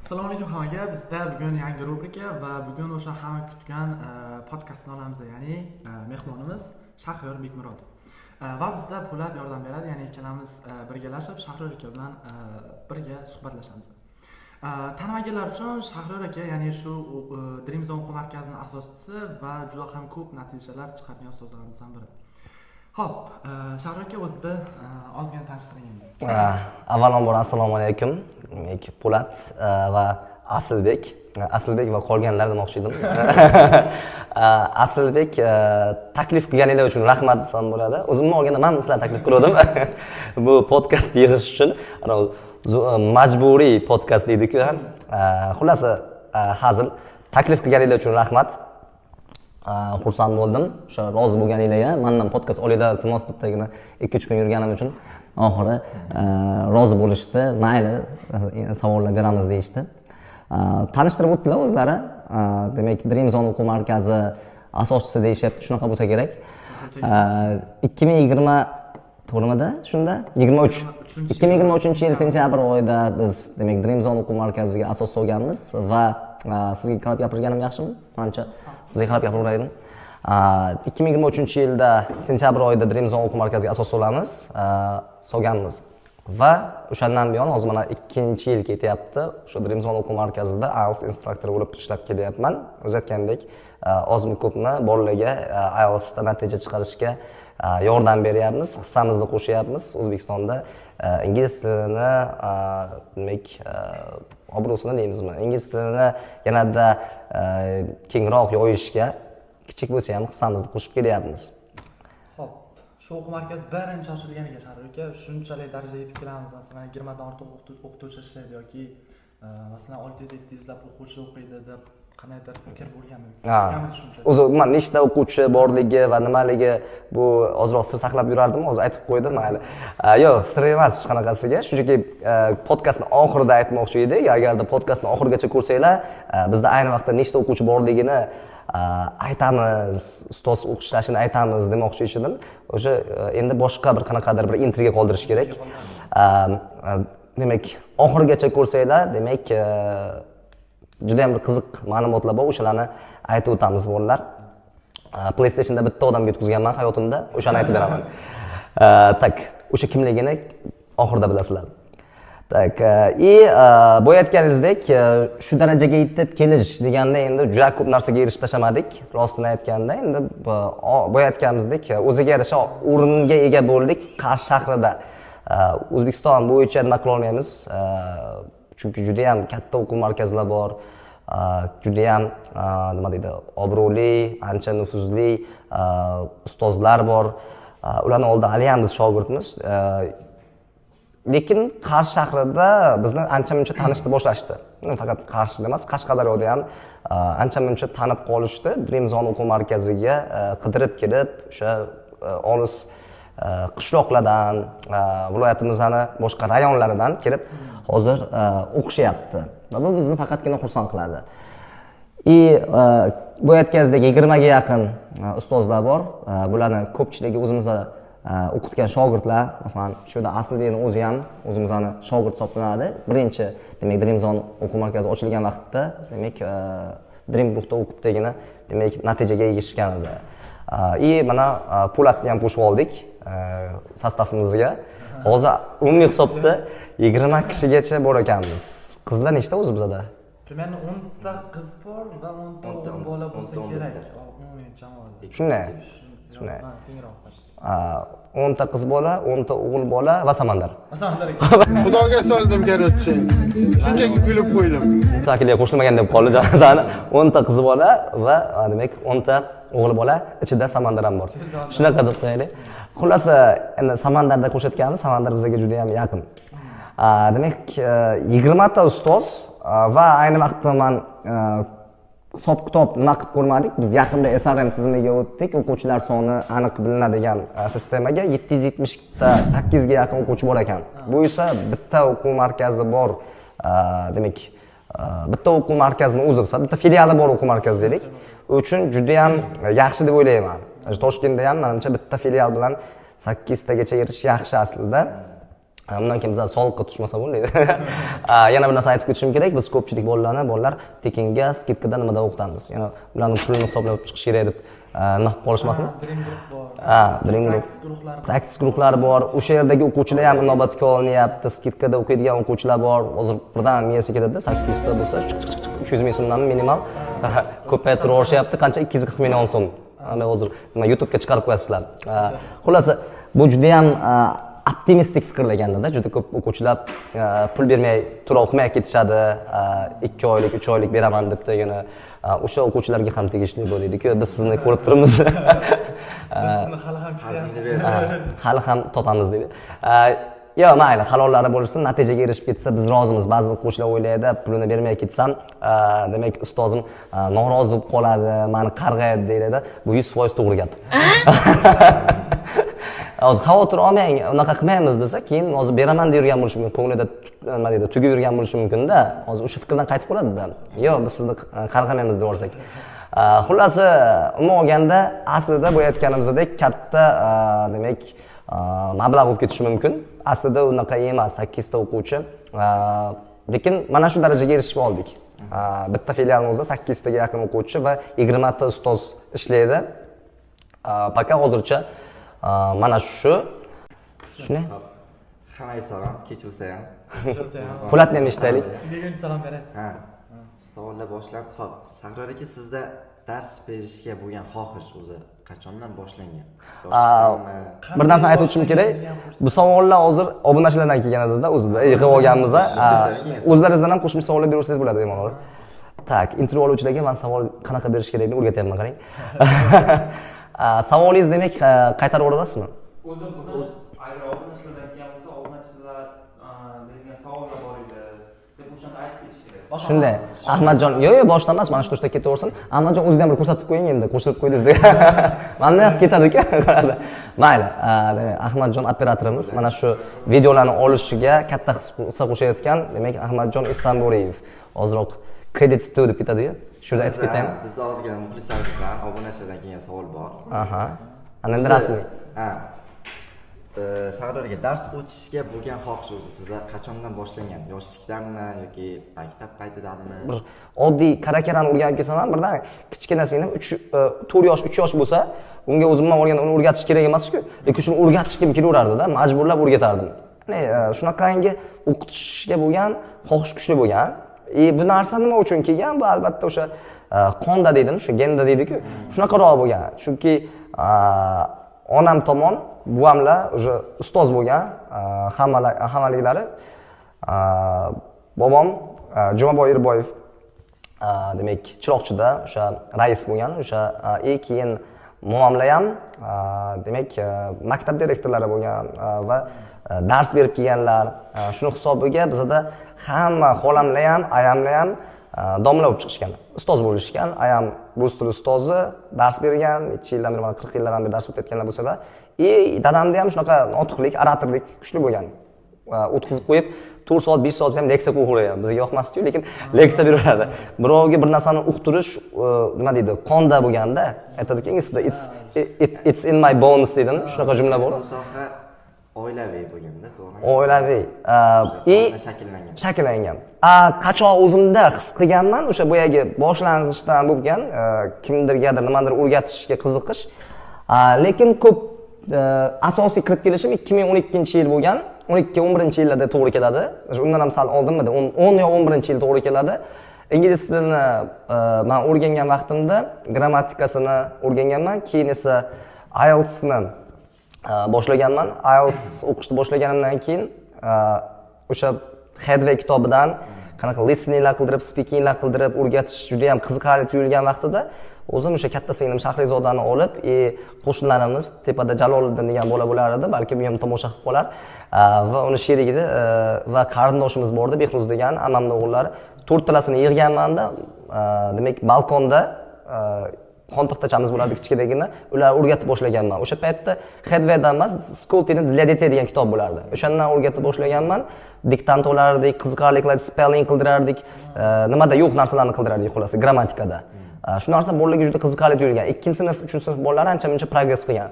Assalomu alaykum hammaga. Bizda bugun yangi rubrika va bugun o'sha hamma kutgan podkastni olamiz, ya'ni mehmonimiz Shahriyor Bekmurodov. Va bizda Po'lat yordam beradi, ya'ni ikkalamiz birgalashib Shahriyor aka bilan birga suhbatlashamiz. Tanimaganlar uchun Shahriyor aka, ya'ni shu Dream Zone o'quv markazining asoschisi va juda ham ko'p natijalar chiqargan ustozlarimizdan biri. Xo'p, Shahriyor aka, o'zida ozgina tanishtiring endi. Avvalambor assalomu alaykum. Demak, Po'lat va Asilbek, Asilbek va qolganlar demoqchi edim. Asilbek, taklif qilganinglar uchun rahmat desam bo'ladi. O'zimni olganda man sizlarni taklif qilgandim. Bu podkast yig'ish uchun, anavi majburiy podkast deydi-ku. Xullasi, hazil. Taklif qilganinglar uchun rahmat. Xursand bo'ldim. O'sha rozi bo'lganinglarga, mandan podkast olinglar iltimos debdagina 2-3 kun yurganim uchun oxiri rozi bo'lishdi. Mayli, savollar beramiz deyishdi. Tanishtirib o'tdilar o'zlari. Demak, Dream Zone o'quv markazi asoschisi deyishyapti, shunaqa bo'lsa kerak. 2020 to'g'rimidi? Shunda 23. 2023-yil sentyabr oyida biz, demak, Dream Zone o'quv markaziga asos solganmiz va sizga qarab gapirganim yaxshimi? Manimcha, sizga qarab gapiraveraydim. 2023-yilda sentyabr oyida Dream Zone o'quv markaziga asos solamiz, solganmiz. Va o'shandan buyon hozir mana 2-yil ketyapti. O'sha Dream Zone o'quv markazida IELTS instruktori bo'lib ishlab kelyapman. O'zi aytgandek, ozmi ko'pmi bolalarga IELTSda natija chiqarishga yordam beryapmiz, hissamizni qo'shyapmiz. O'zbekistonda ingliz tilini, demak, obro'sini deymizmi, ingliz tilini yanada kengroq yoyishga kichik bo'lsa ham hissamizni qo'shib kelyapmiz. Xo'p, shu o'quv markazi birinchi ochilganiga, Shahriyor aka, shunchalik darajaga yetib kelamiz. Masalan, 20 dan ortiq o'qituvchi ishlaydi yoki masalan 600-700 lab o'quvchi o'qiydi deb qandaydir fikr bo'lganmi? Bo'lganmi shuncha? O'zi umuman nechta o'quvchi borligi va nimaligi bu ozroq sir saqlab yurardim, hozir aytib qo'ydim, mayli. Yo'q, sir emas hech qanaqasiga. Shunchaki podkastni oxirida aytmoqchi edik. Agarda podkastni oxirigacha ko'rsanglar, bizda ayni vaqtda nechta o'quvchi borligini aytamiz, ustoz o'qishlashini aytamiz demoqchi edim. O'sha endi boshqa bir qanaqadir bir intriga qoldirish kerak. Demak, oxirigacha ko'rsanglar, demak, juda ham bir qiziq ma'lumotlar bor, o'shalarni aytib o'tamiz bolalar. PlayStationda bitta odamga yutqizganman hayotimda, o'shani aytib beraman. Так, o'sha kimligini oxirida bilasizlar. Так, и boya aytganingizdek, shu darajaga yetib kelish deganda endi juda ko'p narsaga erishib tashlamadik. Rostini aytganda, endi boya aytganimizdek, o'ziga yarasha o'ringa ega bo'ldik Qarshi shahrida. O'zbekiston bo'yicha nima qila olmaymiz, chunki juda ham katta o'quv markazlar bor, juda ham, nima deydi, obro'li, ancha nufuzli ustozlar bor. Ularni oldida hali ham biz shogirdmiz. Lekin Qarshi shahrida bizni ancha muncha tanishni boshlashdi. Faqat Qarshida emas, Qashqadaryoda ham ancha muncha tanib qolishdi. Dream Zone o'quv markaziga qidirib kelib, o'sha olis qishloqlardan, viloyatimizni boshqa rayonlaridan kelib hozir o'qishyapti. Va bu bizni faqatgina xursand qiladi. И bu aytganingizdek 20 ga yaqin ustozlar bor. Bularni ko'pchiligi o'zimizda o'qitgan shogirdlar. Masalan, shu yerda Asilbekning o'zi ham o'zimizni shogird hisoblanadi. Birinchi, demak, Dream Zone o'quv markazi ochilgan vaqtda, demak, Dream Groupda o'qibdagina, demak, natijaga erishgan edi. И mana Po'latni ham qo'shib oldik sostavimizga. Hozir umumiy hisobda 20 kishigacha bor ekanmiz. Qizlar nechta o'zi bizada? Примерно 10 ta qiz bor va 10 ta o'g'il bola bo'lsa kerak. Umumiy jamoada. Shunday. Shunday. Ha, tengroq почти. 10 ta qiz bola, 10 ta o'g'il bola va Samandar. Samandar aka. Xudoga soldim, короче. Shunchaki kulib qo'ydim. Sakilga qo'shilmagan deb qoldi jonazani. 10 ta qiz bola va, demak, 10 ta o'g'il bola, ichida Samandar ham bor. Shunaqa deb qo'yaylik. Xullasi, endi Samandarda qo'shayotganimiz, Samandar bizga juda ham yaqin. Demak, 20 ta ustoz va ayni vaqtda man hisob kitob nima qilib ko'rmadik. Biz yaqinda SRM tizimiga o'tdik. O'quvchilar soni aniq bilinadigan sistemaga 770 ta 8 ga yaqin o'quvchi bor ekan. Bu esa bitta o'quv markazi bor, demak, bitta o'quv markazini o'zi bo'lsa, bitta filiali bor o'quv markazi deylik. Uchun juda ham yaxshi deb o'ylayman. Toshkentda ham manimcha bitta filial bilan 8 tagacha erishish yaxshi aslida. Undan keyin bizlar soliqqa tushmasa bo'lmaydi. Yana bir narsa aytib ketishim kerak, biz ko'pchilik bolalar tekinga, скидка da nimada o'qitamiz. Ya'ni ularning pulini hisoblab chiqish kerak deb nima qilib qolishmasin. Dream guruh bor. Ha, Dream guruh. Practice guruhlari bor. O'sha yerdagi o'quvchilar ham inobatga olinyapti. Скидка da o'qiydigan o'quvchilar bor. Hozir birdan miyasi ketadi, 800 ta bo'lsa, 300 ming so'mdan minimal ko'paytirib olishyapti. Qancha? 240 million so'm. Ana hozir nima YouTube'ga chiqarib qo'yasizlar. Xullas, bu juda ham optimistik fikrlaganda, juda ko'p o'quvchilar pul bermay to'lov qilmay ketishadi, 2 oylik, 3 oylik beraman deb degani o'sha o'quvchilarga ham tegishli bo'ladi-ku, biz sizni ko'rib turibmiz. Biz sizni hali ham Qarzingni kutyapmiz. ber. Hali ham topamiz deydi. Yo'q, mayli, halollari bo'lsin, natijaga erishib ketsa biz rozimiz. Ba'zi o'quvchilar o'ylaydi, pulini bermay ketsam, demak ustozim norozi bo'lib qoladi, meni qarg'aydi deydi. Bu 100% to'g'ri gap. Hozir xavotir olmang, unaqa qilmaymiz desa, keyin hozir beraman deb yurgan bo'lishi mumkin, ko'nglida nima deydi, tugib yurgan bo'lishi mumkin-da. Hozir o'sha fikrdan qaytib qoladi-da. Yo'q, biz sizni qarg'amaymiz deb yuborsak. Xullas, umuman olganda aslida bu aytganimizdek katta, demak, mablag' bo'lib ketishi mumkin. Aslida unaqa emas, 8 ta o'quvchi. Lekin mana shu darajaga erishib oldik. Bitta filialning o'zida 8 taga yaqin o'quvchi va 20 ta ustoz ishlaydi. Пока hozircha mana shu. Shunday. Hammaga salom, kech bo'lsa ham. Bo'lsa ham. Po'latni ham eshitaylik. Tugaguncha salom berasiz. Ha. Savollar boshlandi. Xo'p, Shahriyor aka, sizda dars berishga bo'lgan xohish o'zi qachondan boshlangan? Yoshlikdanmi? Bir narsa aytib o'tishim kerak. Bu savollar hozir obunachilardan kelgan edi-da, o'zida yig'ib olganmiz. O'zlaringizdan ham qo'shimcha savollar beraversangiz bo'ladi bemalol. Так, intervyu oluvchilarga men savol qanaqa berish kerakligini o'rgatyapman, qarang. Savolingiz demak, qaytarib yuborasizmi? O'zi buni agar obunachilardan kelgan bo'lsa, obunachilar bergan savollar bor edi deb o'shanda aytib ketish kerak. Shunday. Ahmadjon, yo'q, yo'q, boshdan emas, mana shu to'shda ketaversin. Ahmadjon o'zidan bir ko'rsatib qo'ying endi, qo'shilib qo'ydingiz degan. Mana yoq ketadi-ku, qaradi. Mayli, demak, Ahmadjon operatorimiz mana shu videolarni olishiga katta hissa qo'shayotgan, demak, Ahmadjon Islombo'riyev. Ozroq credit to deb ketadi-yu. Shunda aytib ketaymi? Bizda ozgina muxlislarimizdan, obunachilardan kelgan savol bor. Aha. Ana endi rasmiy. Ha. Shahriyor aka, dars o'tishga bo'lgan xohish o'zi sizlar qachondan boshlangan? Yoshlikdanmi yoki maktab paytidanmi? Bir oddiy karakarani o'rganib kelsam ham, birdan kichkinasini 3, 4 yosh, 3 yosh bo'lsa, unga o'zimdan olganda uni o'rgatish kerak emas-ku. Lekin shuni o'rgatishga kelaverardi-da, majburlab o'rgatardim. Ya'ni shunaqangi o'qitishga bo'lgan xohish kuchli bo'lgan. Bu narsa nima uchun kelgan? Bu albatta o'sha qonda deydimi, shu genda deydi-ku. Shunaqaroq bo'lgan. Chunki onam tomon buvamlar o'sha ustoz bo'lgan, hammaliklari. Bobom Jumaboy Erboyev, demak, Chiroqchida o'sha rais bo'lgan, o'sha keyin momamlar ham, demak, maktab direktorlari bo'lgan va dars berib kelganlar. Shuni hisobiga bizada hamma xolamlar ham, ayamlar ham domla bo'lib chiqishgan, ustoz bo'lishgan. Ayam rus tili ustozi, dars bergan, necha yildan beri, mana 40 yildan beri dars o'tayotganlar bo'lsa-da. Dadamda ham shunaqa notiqlik, oratorlik kuchli bo'lgan. O'tkazib qo'yib, 4 soat, 5 soat ham leksiya o'qiraveradi. Bizga yoqmasdi-yu, lekin leksiya beraveradi. Birovga bir narsani uqtirish, nima deydi, qonda bo'lganda, aytadiki inglizda it's in my bones deydimi? Shunaqa jumla bor. Bu soha oilaviy bo'lganda, to'g'rimi? Oilaviy. Shakllangan. Shakllangan. Qachon o'zimda his qilganman, o'sha boyagi boshlang'ichdan bo'lgan, kimdirgadir nimadir o'rgatishga qiziqish. Lekin ko'p asosiy kirib kelishim 2012-yil bo'lgan. 12-11 yillarda to'g'ri keladi. O'sha undan ham sal oldinmidi? 10 yo 11 yil to'g'ri keladi. Ingliz tilini men o'rgangan vaqtimda grammatikasini o'rganganman, keyin esa IELTSni boshlaganman. IELTS o'qishni boshlaganimdan keyin o'sha Headway kitobidan qanaqa listeninglar qildirib, speakinglar qildirib o'rgatish juda ham qiziqarli tuyulgan vaqtida o'zim o'sha katta singlim Shahrizodani olib, qo'shnilarimiz tepada Jaloliddin degan bola bo'lar edi, balki bu ham tomosha qilib qolar. Va uni sherigida va qarindoshimiz bor edi, Behruz degan ammamning o'g'illari. To'rttalasini yig'ganmanda, demak, balkonda xontaxtachamiz bo'lardi kichkinagina, ular o'rgatib boshlaganman. O'sha paytda Headwaydan emas, School для детей degan kitob bo'lardi. O'shandan o'rgatib boshlaganman. Diktant olardik, qiziqarli qilardik, spelling qildirardik, nimada yo'q narsalarni qildirardik, xullas, grammatikada. Shu narsa bolalarga juda qiziqarli tuyulgan. 2-sinf, 3-sinf bolalar ancha-muncha progress qilgan.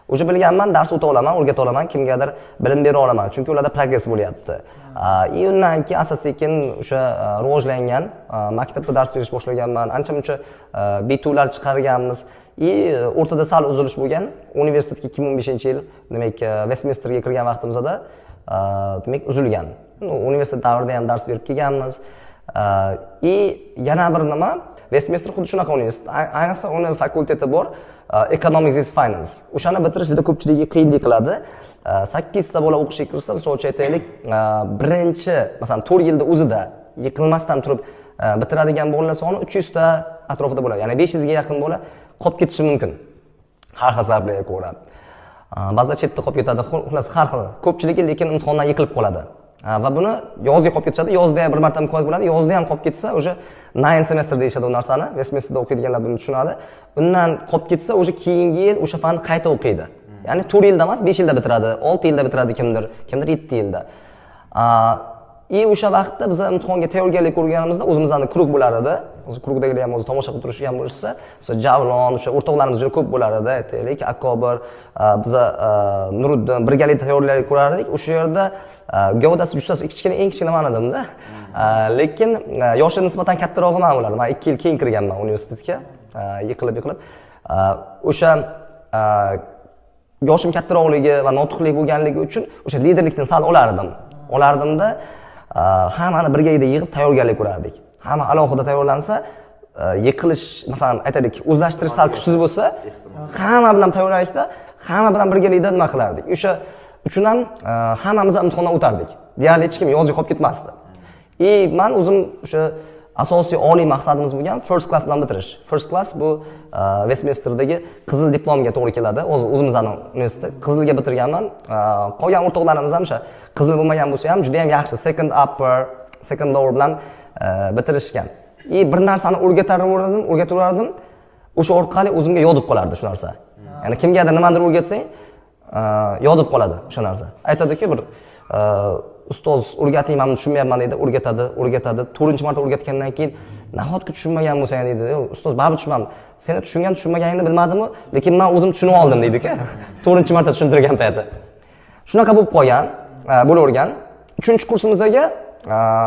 Уже bilganman, dars o'ta olaman, o'rgata olaman, kimgadir bilim bera olaman, chunki ularda progress bo'lyapti. И undan keyin asta sekin o'sha rivojlangan, maktabda dars berish boshlaganman, ancha muncha B2lar chiqarganmiz. И o'rtada sal uzilish bo'lgan. Universitetga 2015-yil, demak, Westminsterga kirgan vaqtimizda, demak, uzilgan. Universitet davrida ham dars berib kelganmiz. И yana bir nima, Westminster xuddi shunaqa universitet. Ayniqsa uni fakulteti bor, Economics with Finance. O'shani bitirish juda ko'pchilikka qiyinlik qiladi. 8 ta bola o'qishga kirsa, misol uchun aytaylik, birinchi, masalan, 4 yilda o'zida yiqilmasdan turib bitiradigan bolalar soni 300 ta atrofida bo'ladi. Ya'ni 500 ga yaqin bola qolib ketishi mumkin. Har xil sabablarga ko'ra. Ba'zida chetda qolib ketadi, xullas har xil. Ko'pchiligi lekin imtihondan yiqilib qoladi. Va buni yozga qolib ketishadi. Yozda ham bir marta imkoniyat bo'ladi. Yozda ham qolib ketsa, o'sha 9 semestr deyishadi u narsani. Westminsterda o'qiydiganlar buni tushunadi. Undan qolib ketsa, o'sha keyingi yil o'sha fanni qayta o'qiydi. Ya'ni 4 yilda emas, 5 yilda bitiradi, 6 yilda bitiradi kimdir, kimdir 7 yilda. И o'sha vaqtda biz imtihonga tayyorgarlik ko'rganimizda o'zimizning krug bo'lar edi. O'zi krugdagilar ham o'zi tomosha qilib turishgan bo'lishsa, o'sha Javlon, o'sha o'rtoqlarimiz juda ko'p bo'lar edi, aytaylik, Akobir, biza Nuriddin birgalikda tayyorgarlik ko'rardik. O'sha yerda gavdasi jussasi kichkina, eng kichkina man edimda. Lekin yoshi nisbatan kattarog'i man bo'lardim. Men 2 yil keyin kirganman universitetga, yiqilib. O'sha yoshim kattaroqligi va notiqlik bo'lganligi uchun o'sha liderlikni sal olardim. Olardimda hammani birgalikda yig'ib tayyorgarlik ko'rardik. Hamma alohida tayyorlansa, yiqilish, masalan, aytaylik, o'zlashtirish sal kuchsiz bo'lsa, hamma bilan tayyorgarlikda, hamma bilan birgalikda nima qilardik. O'sha uchun ham hammamiz imtihondan o'tardik. Deyarli hech kim yozga qolib ketmasdi. И men o'zim o'sha asosiy oliy maqsadimiz bo'lgan first class bilan bitirish. First class bu Westminsterdagi qizil diplomga to'g'ri keladi. O'zimizning universitetda qizilga bitirganman. Qolgan o'rtoqlarimiz ham o'sha qizil bo'lmagan bo'lsa ham juda ham yaxshi second upper, second lower bilan bitirishgan. И bir narsani o'rgataverdim, o'sha orqali o'zimga yodib qolardi shu narsa. Ya'ni kimgadir nimadir o'rgatsang, yodib qoladi o'sha narsa. Aytadiki bir ustoz o'rgating, men tushunmayapman deydi, o'rgatadi. 4-marta o'rgatgandan keyin nahotki tushunmagan bo'lsang deydi. Yo'q, ustoz baribir tushunmadim. Seni tushungan, tushunmaganingni bilmadimmi, lekin men o'zim tushunib oldim deydi-ku. 4-marta tushuntirgan payti. Shunaqa bo'lib qolgan, bo'lavergan. 3-kursimizga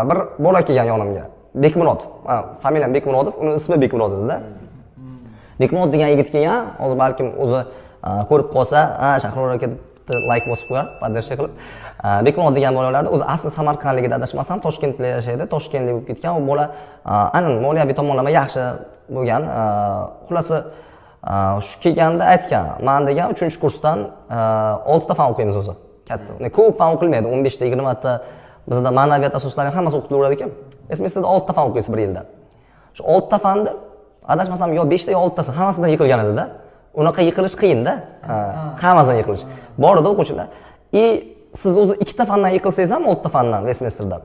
bir bola kelgan yonimga. Bekmurod. Familiyam Bekmurodov, uning ismi Bekmurod edi-da. Bekmurod degan yigit kelgan, hozir balkim o'zi ko'rib qolsa, ha, Shahriyor aka deb like bosib qo'yar, podдержка qilib. Bekmurod degan bolalarni o'zi asli Samarqandligida adashmasam, Toshkentda yashaydi, Toshkentlik bo'lib ketgan. U bola aynan moliyaviy tomonlama yaxshi bo'lgan. Xullas, shu kelganda aytgan, men degan 3-kursdan 6 ta fan o'qiymiz o'zi. Katta. Ko'p fan o'qilmaydi, 15 ta, 20 ta. Bizda ma'naviyat asoslari hammasi o'qitilaveradi ekan. Westminsterda 6 ta fan o'qiysiz bir yilda. Shu 6 ta fanni adashmasam yo 5 ta yo 6 tasi hammasidan yiqilgan edi-da. Unaqa yiqilish qiyin-da. Hammasidan yiqilish. Bor edi o'quvchilar. И siz o'zi 2 ta fandan yiqilsangiz ham 6 ta fandan Westminsterda.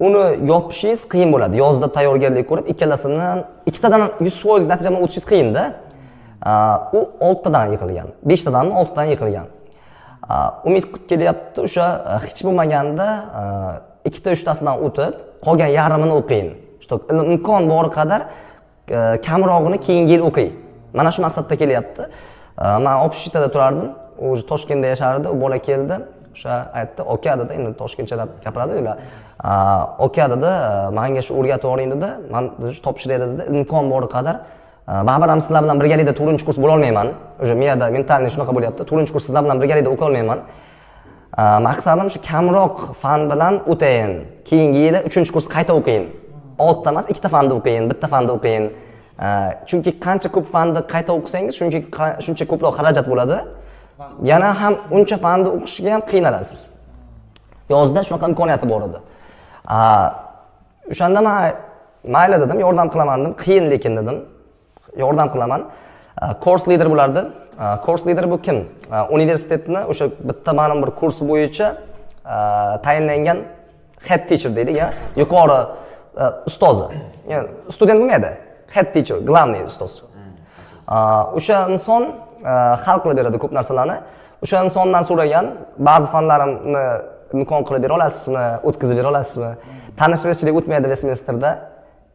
Uni yopishingiz qiyin bo'ladi. Yozda tayyorgarlik ko'rib, ikkalasidan, ikkitadan 100% natija bilan o'tishingiz qiyin-da. U 6 tadan yiqilgan. 5 tadanmi 6 tadan yiqilgan. Umid qilib kelyapti, o'sha hech bo'lmaganda 2 ta 3 tasidan o'tib, qolgan yarmini o'qiyin. Shu imkon bor qadar kamrog'ini keyingi yil o'qiy. Mana shu maqsadda kelyapti. Men общежитиеda turardim. U o'zi Toshkentda yashardi. U bola keldi. O'sha aytdi, "Aka" dedi, endi toshkentchalab gapiradi ular. "Aka" dedi, "Menga shu o'rgatib yuboring" dedi. Men shu topshiray dedi, imkon bor qadar. Baribir ham sizlar bilan birgalikda 4-kurs bo'la olmayman. O'sha miyada mentalniy shunaqa bo'lyapti. 4-kurs sizlar bilan birgalikda o'qiy olmayman. Maqsadim shu kamroq fan bilan o'tayin. Keyingi yili 3-kurs qayta o'qiyin. 6 ta emas, 2 ta fanni o'qiyin, 1 ta fanni o'qiyin. Chunki qancha ko'p fanni qayta o'qisangiz, shuncha ko'proq xarajat bo'ladi. Yana ham uncha fanni o'qishga ham qiynalasiz. Yozda shunaqa imkoniyati bor edi. O'shanda men mayli dedim, yordam qilaman dedim, qiyin lekin dedim. Yordam qilaman. Course leader bo'lardi. Course leader bu kim? Universitetni o'sha bitta ma'lum bir kursi bo'yicha tayinlangan head teacher deydi, ya, yuqori ustozi. Ya'ni student bo'lmaydi. Head teacher, главный ustoz. O'sha inson hal qilib beradi ko'p narsalarni. O'sha insondan so'ragan, ba'zi fanlarimni imkon qilib bera olasizmi, o'tkazib bera olasizmi? Tanish bilishchilik o'tmaydi Westminsterda.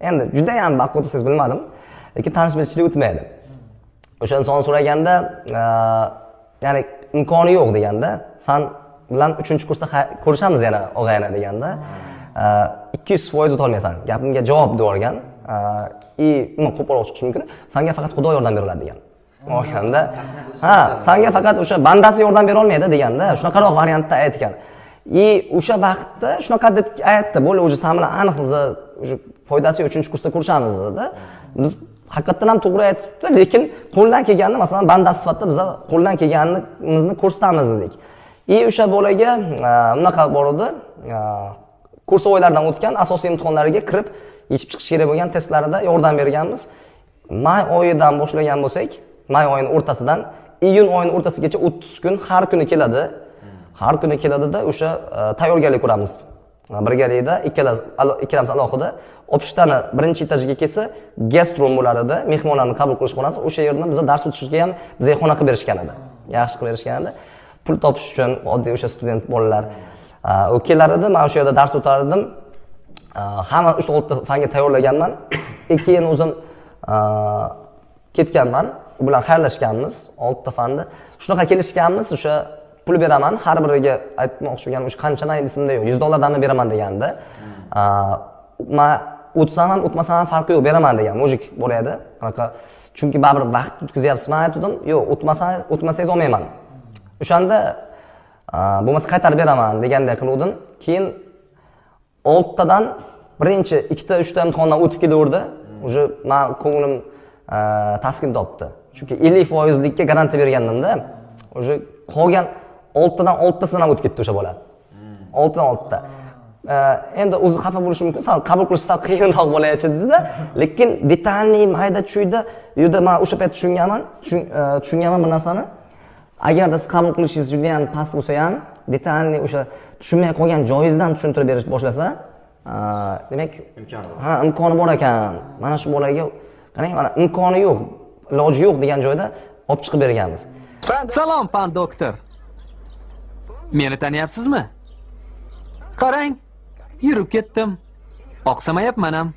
Endi juda ham baquvvat bo'lsangiz bilmadim, lekin tanish bilishchilik o'tmaydi. O'sha inson so'raganda Ya'ni imkoni yo'q deganda, san bilan 3-kursda ko'rishamiz yana og'ayni deganda, 200% o'tolmaysan. Gapimga javob deb yuborgan. И nima qo'polroq chiqishi mumkin. Sanga faqat Xudo yordam bera oladi degan. Olganda, ha, sanga faqat o'sha bandasi yordam bera olmaydi deganda, shunaqaroq variantda aytgan. И o'sha vaqtda shunaqa deb aytdi. Bo'ldi, o'sha san bilan aniq biza o'sha foydasi yo'q 3-kursda ko'rishamiz dedi. Biz haqiqatan ham to'g'ri aytibdi, lekin qo'ldan kelganini, masalan, bandasi sifatida biza qo'ldan kelganimizni ko'rsatamiz dedik. И o'sha bolaga bunaqa bor edi, kursovoylardan o'tgan asosiy imtihonlariga kirib yechib chiqish kerak bo'lgan testlarida yordam berganmiz. May oyidan boshlagan bo'lsak, may oyining o'rtasidan iyun oyining o'rtasigacha 30 kun har kuni keladi. Har kuni keladida o'sha tayyorgarlik ko'ramiz. Birgalikda ikkalamiz alohida obshtani birinchi etajiga kelsa, guest room bo'lar edi, mehmonlarni qabul qilish xonasi. O'sha yerdan biza dars o'tishga ham bizga xona qilib berishgan edi. Yaxshi qilib berishgan edi. Pul topish uchun oddiy o'sha student bolalar u kelar edi, men o'sha yerda dars o'tar edim. Hamma 3-6 ta fanga tayyorlaganman. Keyin o'zim ketganman. U bilan xayrlashganmiz 6 ta fanni. Shunaqa kelishganmiz, o'sha pul beraman, har biriga aytmoqchi bo'lgan o'sha qanchadan esimda yo'q, $100 danmi beraman deganda. Men o'tsam ham o'tmasam ham farqi yo'q, beraman degan мужик bola edi. Qanaqa? Chunki baribir vaqt o'tkazyapsiz. Men aytdim, yo'q, o'tmasangiz olmayman. O'shanda bo'lmasa qaytarib beraman deganday qiluvdim. Keyin 6 tadan birinchi 2 ta 3 ta imtihondan o'tib kelaverdi. Уже men ko'nglim taskin topdi. Chunki 50%likka garantiya bergandimda, уже qolgan 6 tadan 6 tasidan ham o'tib ketdi o'sha bola. 6 dan 6 ta. Endi o'zi xafa bo'lishi mumkin, sal qabul qilish sal qiyinroq bo'layotganda, lekin детальный mayda chuyda u yerda men o'sha payt tushunganman, tushunganman bu narsani. Agarda siz qabul qilishingiz juda ham past bo'lsa ham, детальный o'sha tushunmay qolgan joyingizdan tushuntirib berish boshlasa, demak imkoni bor. Ha, imkoni bor ekan. Mana shu bolaga qarang, mana imkoni yo'q, iloji yo'q degan joyda olib chiqib berganmiz. Salom, pan doktor. Meni taniyapsizmi? Qarang, yurib ketdim. Oqsamayapman ham.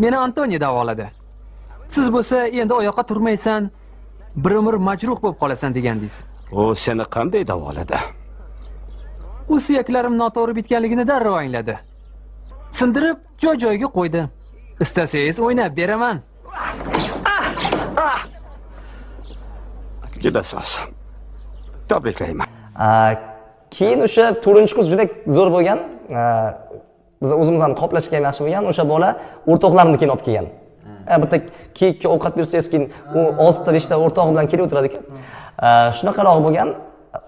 Meni Antoniya davoladi. Siz bo'lsa endi oyoqqa turmaysan, bir umr majruh bo'lib qolasan degandingiz. U seni qanday davoladi? U suyaklarim noto'g'ri bitganligini darrov angladi. Sindirib joy-joyiga qo'ydi. Istasangiz o'ynab beraman. Juda soz. Tabriklayman. Keyin o'sha 4-kurs juda zo'r bo'lgan. Biz o'zimiz ham qoplashga ham yaxshi bo'lgan. O'sha bola o'rtoqlarini keyin olib kelgan. Bitta kekka ovqat bersangiz, keyin u 6 ta 5 ta o'rtog'i bilan kelib o'tiradi-ku. Shunaqaroq bo'lgan.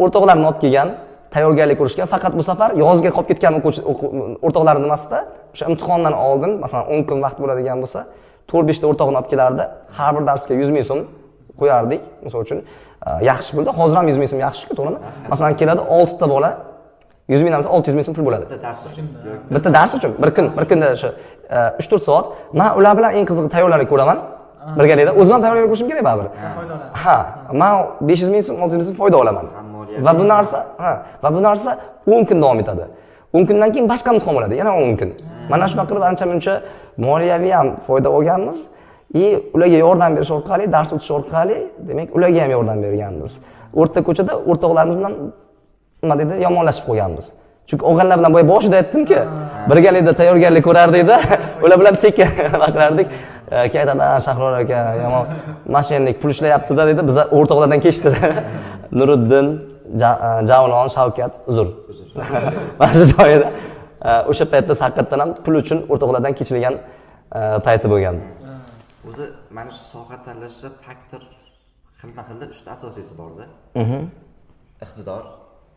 O'rtoqlarini olib kelgan, tayyorgarlik ko'rishgan. Faqat bu safar yozga qolib ketgan o'quvchi o'rtoqlarini emasda, o'sha imtihondan oldin, masalan, 10 kun vaqt bo'ladigan bo'lsa, 4-5 ta o'rtog'ini olib kelardi. Har bir darsga 100 ming so'm qo'yardik, misol uchun. Yaxshi pulda, hozir ham 100 ming so'm yaxshi-ku, to'g'rimi? Masalan, keladi 6 ta bola, 100 ming bo'lsa 600 ming so'm pul bo'ladi. Bitta dars uchun. Bitta dars uchun bir kun, bir kunda o'sha 3-4 soat men ular bilan eng qizig'i tayyorgarlik ko'raman. Birgalikda o'zim ham tayyorgarlik ko'rishim kerak baribir. Ha, men 500 ming so'm, 600 ming so'm foyda olaman. Va bu narsa, ha, va bu narsa 10 kun davom etadi. 10 kundan keyin boshqa imtihon bo'ladi, yana 10 kun. Mana shunaqa qilib ancha-muncha moliyaviy ham foyda olganmiz. И ularga yordam berish orqali, dars o'tish orqali, demak, ularga ham yordam berganmiz. O'rta ko'chada o'rtoqlarimiz bilan nima deydi, yomonlashib qo'yganmiz. Chunki og'aynilar bilan boya boshida aytdimki, birgalikda tayyorgarlik ko'rardik-da, ular bilan sekin nima qilardik. Keyin aytadi, Shahror aka yomon mashinalik pul ishlayapti-da dedi, biza o'rtoqlardan kechdi. Nuriddin, Javlon, Shavkat, uzr. Mana shu joyida o'sha paytda haqiqatdan ham pul uchun o'rtoqlardan kechilgan payti bo'lgan. O'zi mana shu soha tanlashda faktor xilma-xilda 3 ta asosiysi borda. Iqtidor,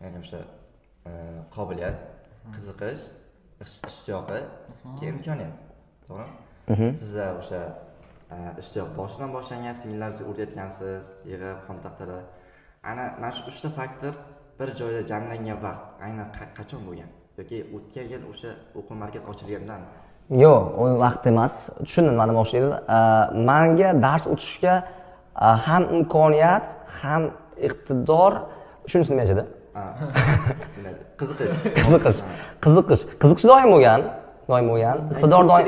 ya'ni o'sha qobiliyat, qiziqish, ishtiyoqi, keyin imkoniyat. To'g'rimi? Sizda o'sha ishtiyoq boshidan boshlangan, singillaringizga o'rgatgansiz, yig'ib xontaxtalar. Ana mana shu 3 ta faktor bir joyda jamlangan vaqt aynan qachon bo'lgan? Yoki o'tgan yil o'sha o'quv markazi ochilgandanmi? Yo'q, u vaqt emas. Tushundim nima demoqchi. Manga dars o'tishga ham imkoniyat, ham iqtidor, shunisi nima edi? Qiziqish. Qiziqish. Qiziqish. Qiziqish doim bo'lgan, doim bo'lgan. Iqtidor doim,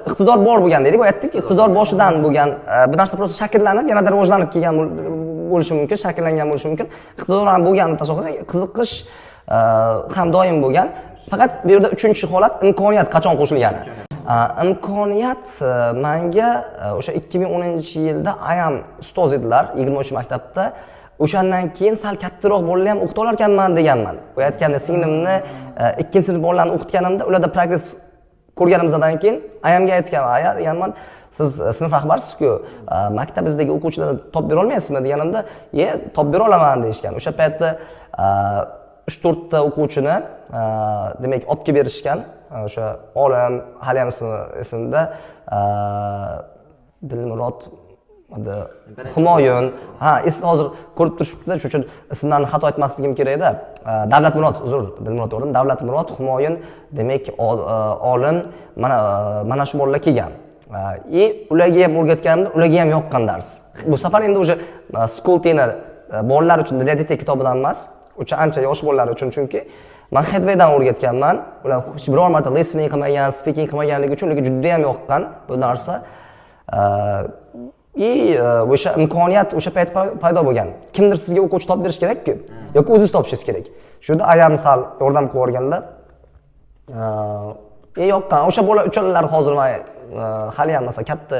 iqtidor bor bo'lgan deylik. Aytdik, iqtidor boshidan bo'lgan. Bu narsa просто shakllanib, yanada rivojlanib kelgan bo'lishi mumkin, shakllangan bo'lishi mumkin. Iqtidor ham bo'lgan, tasavvur qilsak, qiziqish ham doim bo'lgan. Faqat bu yerda uchinchi holat imkoniyat qachon qo'shilgani. Imkoniyat manga o'sha 2010-yilda ayam ustoz edilar 23 maktabda. O'shandan keyin sal kattaroq bolalar ham o'qita olarkanman deganman. U aytganda singlimni ikkinchi sinf bolalarini o'qitganimda ularda progress ko'rganimizdan keyin ayamga aytganman, aya deganman, siz sinf rahbarisiz-ku, maktabingizdagi o'quvchilarni topib bera olmaysizmi deganimda, topib bera olaman deyishgan. O'sha paytda 3-4 ta o'quvchini demak olib kelib berishgan. O'sha olim, hali ham ismi esimda, Dilmurod Humoyun, ha, hozir ko'rib turishibdi, shuning uchun ismlarni xato aytmasligim kerakda. Davlatmurod, uzr, Dilmurod dedim. Davlatmurod, Humoyun, demak olim mana shu bolalar kelgan. Ularga ham o'rgatganimda ularga ham yoqqan dars. Bu safar endi o'sha Skoltini bolalar uchun Для детей kitobidan emas, o'sha ancha yosh bolalar uchun, chunki man Headwaydan o'rgatganman. Ular hech biror marta listening qilmagan, speaking qilmaganligi uchun ularga juda ham yoqqan bu narsa. O'sha imkoniyat o'sha payt paydo bo'lgan. Kimdir sizga o'quvchi topib berish kerak-ku, yoki o'zingiz topishingiz kerak. Shunda ayam sal yordam qilib yuborganda, yoqqan. O'sha bola uchalalar hozir man hali ham masalan katta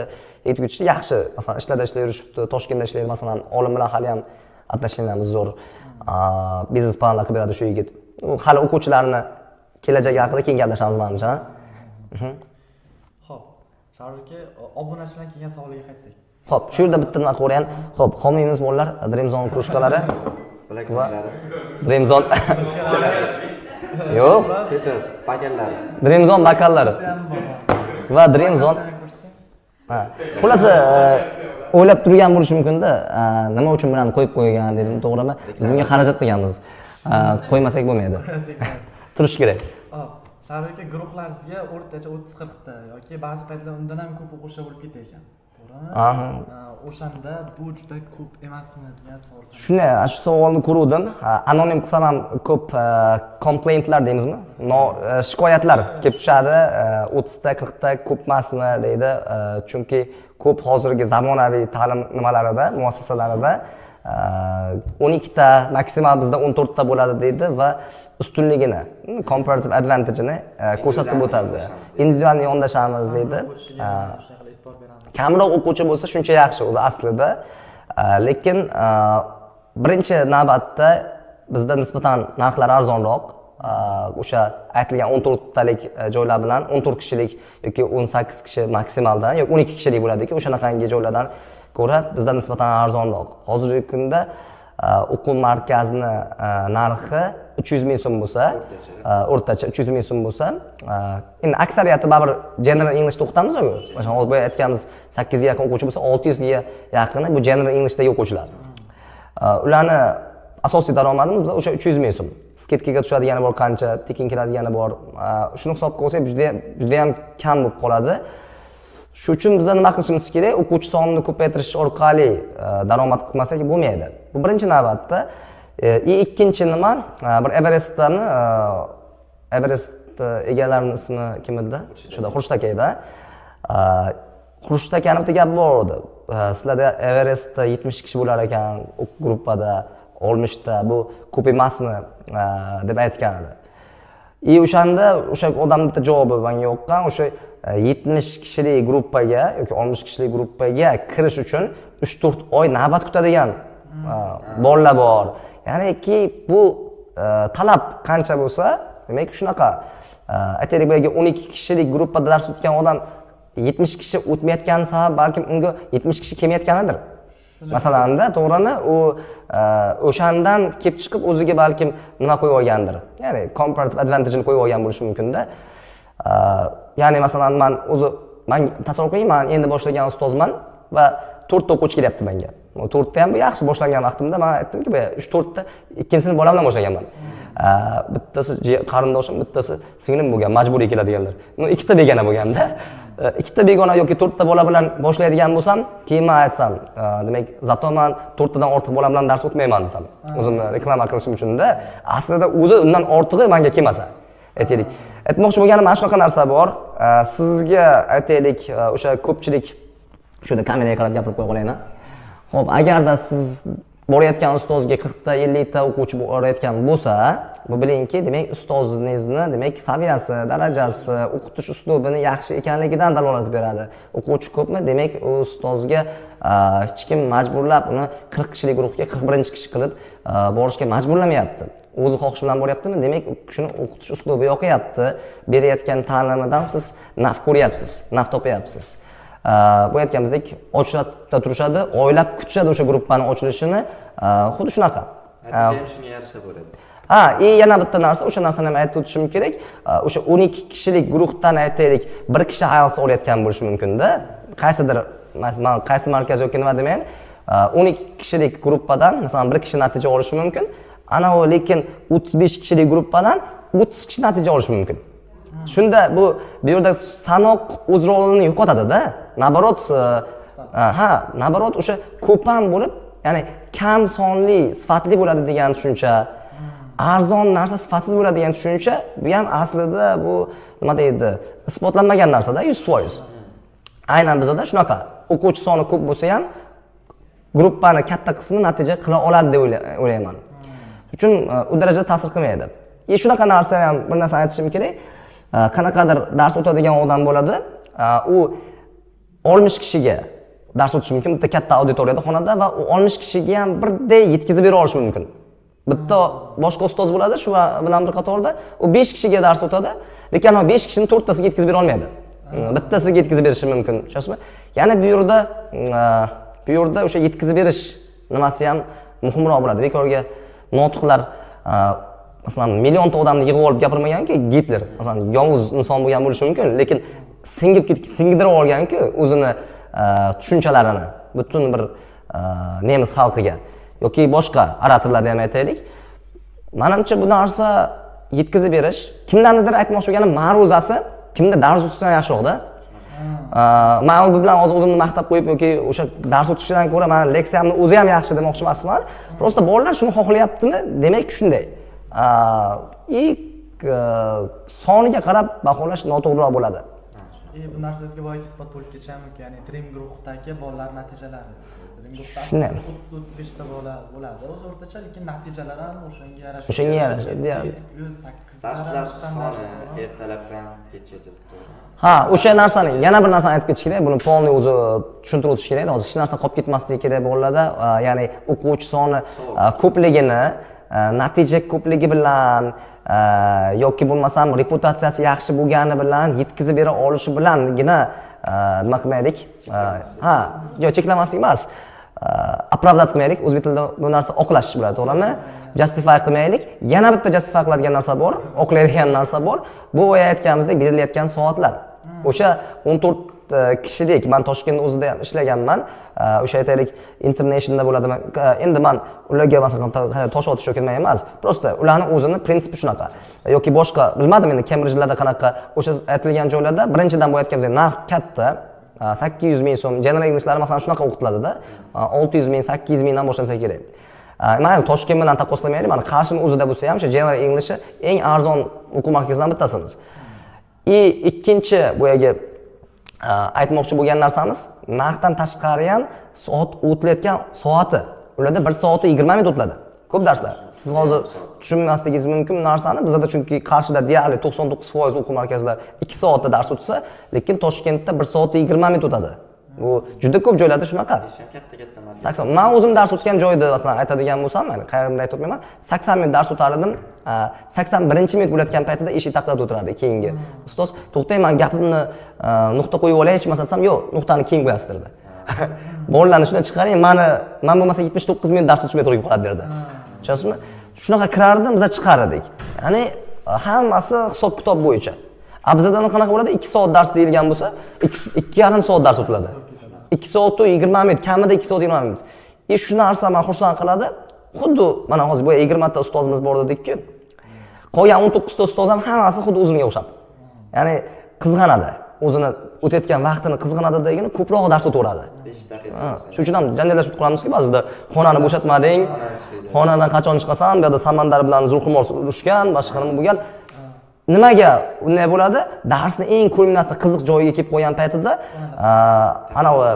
yetib ketishdi, yaxshi. Masalan, ishlarda ishlab yurishibdi, Toshkentda ishlaydi, masalan, olim bilan hali ham отношениямиz zo'r. Biznes planlar qilib beradi shu yigit. U hali o'quvchilarni kelajagi haqida keyin gaplashamiz manimcha. Xo'p, Shahrur aka, obunachilardan kelgan savolga qaytsak. Xo'p, shu yerda bitta nima ko'rayan. Xo'p, homiymiz bolalar, Dream Zone krужкалari va Dream Zone. Yo'q, Kechirasiz, bakallari. Dream Zone bakallari. Va Dream Zone. Ha. Xullas, o'ylab turgan bo'lishi mumkin-da, nima uchun bularni qo'yib qo'ygan dedim, to'g'rimi? Biz bunga xarajat qilganmiz. Qo'ymasak bo'lmaydi. Turish kerak. Shahrur aka, guruhlaringizga o'rtacha 30-40 ta yoki ba'zi paytlar undan ham ko'p o'quvchilar bo'lib ketar ekan. To'g'rimi? Aha. O'shanda bu juda ko'p emasmi degan savol. Shunday, shu savolni ko'ruvdim. Anonim qilsam ham ko'p complaintlar deymizmi? Shikoyatlar kelib tushadi. 30 ta, 40 ta ko'p emasmi deydi. Chunki ko'p hozirgi zamonaviy ta'lim nimalarida, muassasalarida 12 ta, maksimal bizda 14 ta bo'ladi deydi va ustunligini, comparative advantage'ini ko'rsatib o'tadi. Individual yondashamiz deydi. Kamroq o'quvchi bo'lsa shuncha yaxshi o'zi aslida. Lekin birinchi navbatda bizda nisbatan narxlar arzonroq. O'sha aytilgan 14 talik joylar bilan 14 kishilik yoki 18 kishi maksimaldan yoki 12 kishilik bo'ladiki, o'shanaqangi joylardan ko'ra bizda nisbatan arzonroq. Hozirgi kunda o'quv markazini narxi 300 ming so'm bo'lsa, o'rtacha 300 ming so'm bo'lsa, endi aksariyati baribir General Englishda o'qitamiz-ku. Masalan, hozir boya aytganimiz 8 ga yaqin o'quvchi bo'lsa, 600 ga yaqini bu General Englishdagi o'quvchilar. Ularni asosiy daromadimiz bizda o'sha 300 ming so'm. Скидка ga tushadigani bor qancha, tekin keladigani bor. Shuni hisobga olsak juda ham kam bo'lib qoladi. Shu uchun biz nima qilishimiz kerak? O'quvchi sonini ko'paytirish orqali daromad qilmasak bo'lmaydi. Bu birinchi navbatda. Ikkinchi nima? Bir Everestdami? Everest egalarining ismi kim edi? O'shada Xurshid aka edi. Xurshid akani bitta gapi bor edi. Sizlarda Everestda 70 kishi bo'lar ekan, gruppada 60 ta, bu ko'p emasmi deb aytgan edi. O'shanda o'sha odamning bitta javobi menga yoqqan, o'sha 70 kishilik gruppaga yoki 60 kishilik gruppaga kirish uchun 3-4 oy navbat kutadigan bolalar bor. Ya'niki bu talab qancha bo'lsa, demak shunaqa. Aytaylik, boyagi 12 kishilik gruppada dars o'tgan odam 70 kishi o'tmayotgani sabab balkim unga 70 kishi kelmayotganidir. Masalanda, to'g'rimi? U o'shandan kelib chiqib o'ziga balkim nima qo'yib olgandir. Ya'ni comparative advantage'ini qo'yib olgan bo'lishi mumkin-da. Ya'ni masalan, men o'zi men tasavvur qiling, men endi boshlagan ustozman va 4 ta o'quvchi kelyapti menga. 4 ta ham bu yaxshi boshlangan vaqtimda men aytdimki, bu 3-4 ta ikkinchi sinf bolam bilan boshlaganman. Bittasi qarindoshim, bittasi singlim bo'lgan, majburiy keladiganlar. Ikkita begona bo'lganda, ikkita begona yoki 4 ta bola bilan boshlaydigan bo'lsam, keyin men aytsam, demak, zato men 4 tadan ortiq bola bilan dars o'tmayman desam, o'zimni reklama qilishim uchun-da, aslida o'zi undan ortig'i menga kelmasa, aytaylik. Aytmoqchi bo'lganim mana shunaqa narsa bor. Sizga aytaylik, o'sha ko'pchilik shu yerda kameraga qarab gapirib qo'ya qolayman. Xo'p, agarda siz Borayotgan ustozga 40 ta, 50 ta o'quvchi borayotgan bo'lsa, bu bilingki, demak, ustozingizni, demak, saviyasi, darajasi, o'qitish uslubini yaxshi ekanligidan dalolat beradi. O'quvchi ko'pmi, demak, u ustozga hech kim majburlab uni 40 kishilik guruhga 41-kishi qilib borishga majburlamayapti. O'zi xohishi bilan boryaptimi, demak, u kishini o'qitish uslubi yoqyapti, berayotgan ta'limidan siz naf ko'ryapsiz, naf topyapsiz. Bu aytganimizdek, ochilada turishadi, oylab kutishadi o'sha gruppani ochilishini, xuddi shunaqa. Natija ham shunga yarasha bo'ladi. Ha, и yana bitta narsa, o'sha narsani ham aytib o'tishim kerak. O'sha 12 kishilik guruhdan aytaylik, bir kishi IELTS olayotgan bo'lishi mumkin-da. Qaysidir, masalan, qaysi markaz yoki nima demayin, 12 kishilik gruppadan, masalan, bir kishi natija olishi mumkin. Ana u lekin 35 kishilik gruppadan 30 kishi natija olishi mumkin. Shunda bu yerda sanoq o'z rolini yo'qotadi-da. Наоборот, ha, наоборот, o'sha ko'p ham bo'lib, ya'ni kam sonli sifatli bo'ladi degan tushuncha, arzon narsa sifatsiz bo'ladi degan tushuncha, bu ham aslida bu nima deydi, isbotlanmagan narsada 100%. Aynan bizada shunaqa. O'quvchi soni ko'p bo'lsa ham gruppani katta qismi natija qila oladi deb o'ylayman. Uchun u darajada ta'sir qilmaydi. И shunaqa narsa ham, bir narsa aytishim kerak. Qanaqadir dars o'tadigan odam bo'ladi. U 60 kishiga dars o'tishi mumkin bitta katta auditoriyada, xonada, va u 60 kishiga ham birday yetkazib bera olishi mumkin. Bitta boshqa ustoz bo'ladi shu bilan bir qatorda, u 5 kishiga dars o'tadi, lekin ana 5 kishini to'rttasiga yetkazib bera olmaydi. Bittasiga yetkazib berishi mumkin, tushunasizmi? Ya'ni bu yerda o'sha yetkazib berish nimasi ham muhimroq bo'ladi. Bekorga notiqlar, masalan, millionta odamni yig'ib olib gapirmaganki Gitler, masalan, yovuz inson bo'lgan bo'lishi mumkin, lekin singib singdirib olganku o'zini tushunchalarini butun bir nemis xalqiga yoki boshqa oratorlarni ham aytaylik. Manimcha, bu narsa yetkazib berish, kimdandir aytmoqchi bo'lganim, ma'ruzasi kimda dars o'tsa yaxshiroqda. Man bu bilan hozir o'zimni maqtab qo'yib yoki o'sha dars o'tishidan ko'ra mani leksiyamni o'zi ham yaxshi demoqchi emasman. Просто bolalar shuni xohlayaptimi, demak, shunday. И soniga qarab baholash noto'g'riroq bo'ladi. И bu narsangizga boyagi isbot bo'lib ketishi ham mumkin, ya'ni Dream guruhdagi bolalar natijalari. Dream guruhda Shunday. 30-35 ta bola bo'ladi o'zi o'rtacha, lekin natijalar ham o'shanga yarasha. O'shanga yarasha, deyarli. 7 plyus, 8 Darslar soni ertalabdan kechgacha, to'g'ri. Ha, o'sha narsani, yana bir narsani aytib ketish kerak, buni полный o'zi tushuntirib o'tish kerak. Hozir hech narsa qolib ketmasligi kerak bolalarda, ya'ni o'quvchi soni ko'pligini, natija ko'pligi bilan yoki bo'lmasam reputatsiyasi yaxshi bo'lgani bilan, yetkazib bera olishi bilangina nima qilmaylik? Ha, yo'q, cheklamaslik emas. Оправдать qilmaylik. O'zbek tilida bu narsa oqlash bo'ladi, to'g'rimi? Justify qilmaylik. Yana bitta justify qiladigan narsa bor, oqlaydigan narsa bor. Bu boya aytganimizdek berilayotgan soatlar. O'sha 14 kishilik, man Toshkentni o'zida ham ishlaganman. O'sha aytaylik, Internationalda bo'ladimi? Endi man ularga, masalan, tosh otish yoki nima emas. Просто ularni o'zini prinsipi shunaqa. Yoki boshqa, bilmadim endi Cambridge'larda qanaqa, o'sha aytilgan joylarda birinchidan boya aytganimizdek narx katta. 800 ming so'm. General Englishlar, masalan, shunaqa o'qitiladida. 600 ming, 800 mingdan boshlansa kerak. Mayli, Toshkent bilan taqqoslamaylik, mana Qarshini o'zida bo'lsa ham o'sha General Englishi eng arzon o'quv markazlaridan bittasimiz. И ikkinchi boyagi aytmoqchi bo'lgan narsamiz, narxdan tashqari ham soat o'tilayotgan soati. Ularda 1 soat 20 minut o'tiladi. Ko'p darslar. Siz hozir tushunmasligingiz mumkin bu narsani. Bizada chunki Qarshida deyarli 99% o'quv markazlar 2 soatda dars o'tsa, lekin Toshkentda 1 soat 20 minut o'tadi. Bu juda ko'p joylarda shunaqa. Ish ham katta katta markaz. 80. Man o'zim dars o'tgan joyda, masalan, aytadigan bo'lsam, mayli, qayerda aytib o'tmayman. 80 minut dars o'tar edim. 81-minut bo'layotgan paytida eshik taqillatib o'tirardi keyingi ustoz. "To'xtang, man gapimni nuqta qo'yib olaychi", masalan, desam, "Yo'q, nuqtani keyin qo'yasiz", derdi. "Bolalarni shundan chiqaring, mani man bo'lmasa 79 minut dars o'tishmay turib qoladi", derdi. Tushunasizmi? Shunaqa kirardim, biza chiqar edik. Ya'ni hammasi hisob kitob bo'yicha. A bizada qanaqa bo'ladi? 2 soat dars deyilgan bo'lsa, 2,5 soat dars o'tiladi. 2 soat 20 minut, kamida 2 soat 20 minut. И shu narsa meni xursand qiladi. Xuddi mana hozir boya 20 ta ustozimiz bor dedik-ku. Qolgan 19 ta ustoz ham hammasi xuddi o'zimga o'xshab. Ya'ni qizg'anadi. O'zini o'tayotgan vaqtini qizg'anadi degani ko'proq dars o'taveradi. 5 daqiqa. Ha, shuning uchun ham janjallashib qolamizki ba'zida, xonani bo'shatmading, xonadan qachon chiqasan, bu yerda Samandar bilan Zulxumor urushgan, boshqa nima bo'lgan. Nimaga unday bo'ladi? Darsni eng kulminatsiya, qiziq joyiga kelib qolgan paytida anavi,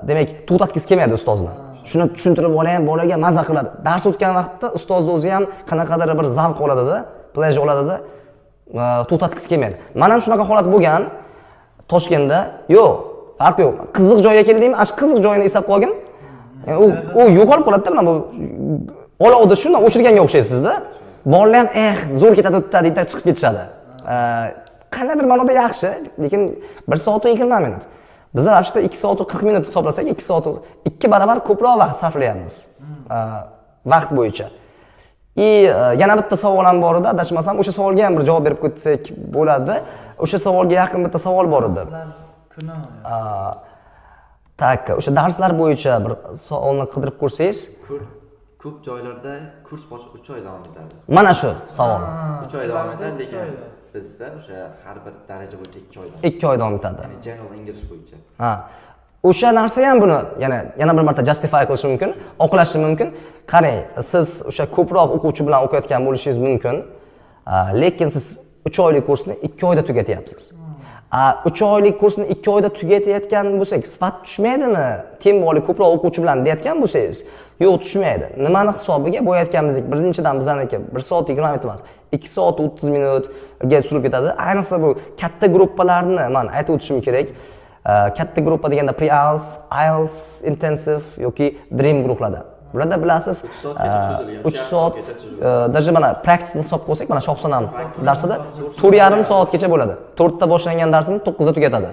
demak, to'xtatgisi kelmaydi ustozni. Shuni tushuntirib bola ham bolaga maza qiladi. Dars o'tgan vaqtda ustozni o'zi ham qanaqadir bir zavq oladida, pleasure oladida, to'xtatgisi kelmaydi. Mana ham shunaqa holat bo'lgan Toshkentda. Yo'q, farqi yo'q. Qiziq joyga keldingmi, ana shu qiziq joyini eslab qolgin. U yo'qolib qoladida, mana bu olovni shundan o'chirganga o'xshaysizda. Bolalar ham eh, zo'r ketadi o'tda deydi, chiqib ketishadi. Qandaydir ma'noda yaxshi, lekin 1 soat 20 minut. Bizlar вообще 2 soat 40 minut hisoblasak, 2 soat 2 barobar ko'proq vaqt sarflayapmiz. Vaqt bo'yicha. И yana bitta savol ham bor edi, adashmasam, o'sha savolga ham bir javob berib o'tsak bo'ladi. O'sha savolga yaqin bitta savol bor edi. Darslar kunimi? Так, o'sha darslar bo'yicha bir savolni qidirib ko'rsangiz, Ko'p joylarda kurs boshi 3 oy davom etadi. Mana shu savol. 3 oy davom etadi, lekin bizda o'sha har bir daraja bo'yicha 2 oy davom 2 oy davom etadi. Ya'ni general English bo'yicha. Ha. O'sha narsa ham buni yana bir marta justify qilishi mumkin, oqlashi mumkin. Qarang, siz o'sha ko'proq o'quvchi bilan o'qiyotgan bo'lishingiz mumkin. Lekin siz 3 oylik kursni 2 oyda tugatyapsiz. 3 oylik kursni 2 oyda tugatayotgan bo'lsak, sifat tushmaydimi? Тем более ko'proq o'quvchi bilan deyotgan bo'lsangiz, yo'q, tushmaydi. Nimani hisobiga? Boya aytganimizdek, birinchidan bizaniki 1 soat 20 minut emas, 2 soat 30 minutga tushirib ketadi. Ayniqsa bu katta gruppalarni man aytib o'tishim kerak. Katta gruppa deganda pre-IELTS, IELTS intensive yoki Dream guruhlarda. Bularda bilasiz, 3 soatgacha cho'zilgan, 3 soat, soatgacha cho'zilgan. Даже mana practice hisob qo'ysak, mana Shohsanam darsida 4,5 soatgacha bo'ladi. 4 ta boshlangan darsini 9 da tugatadi.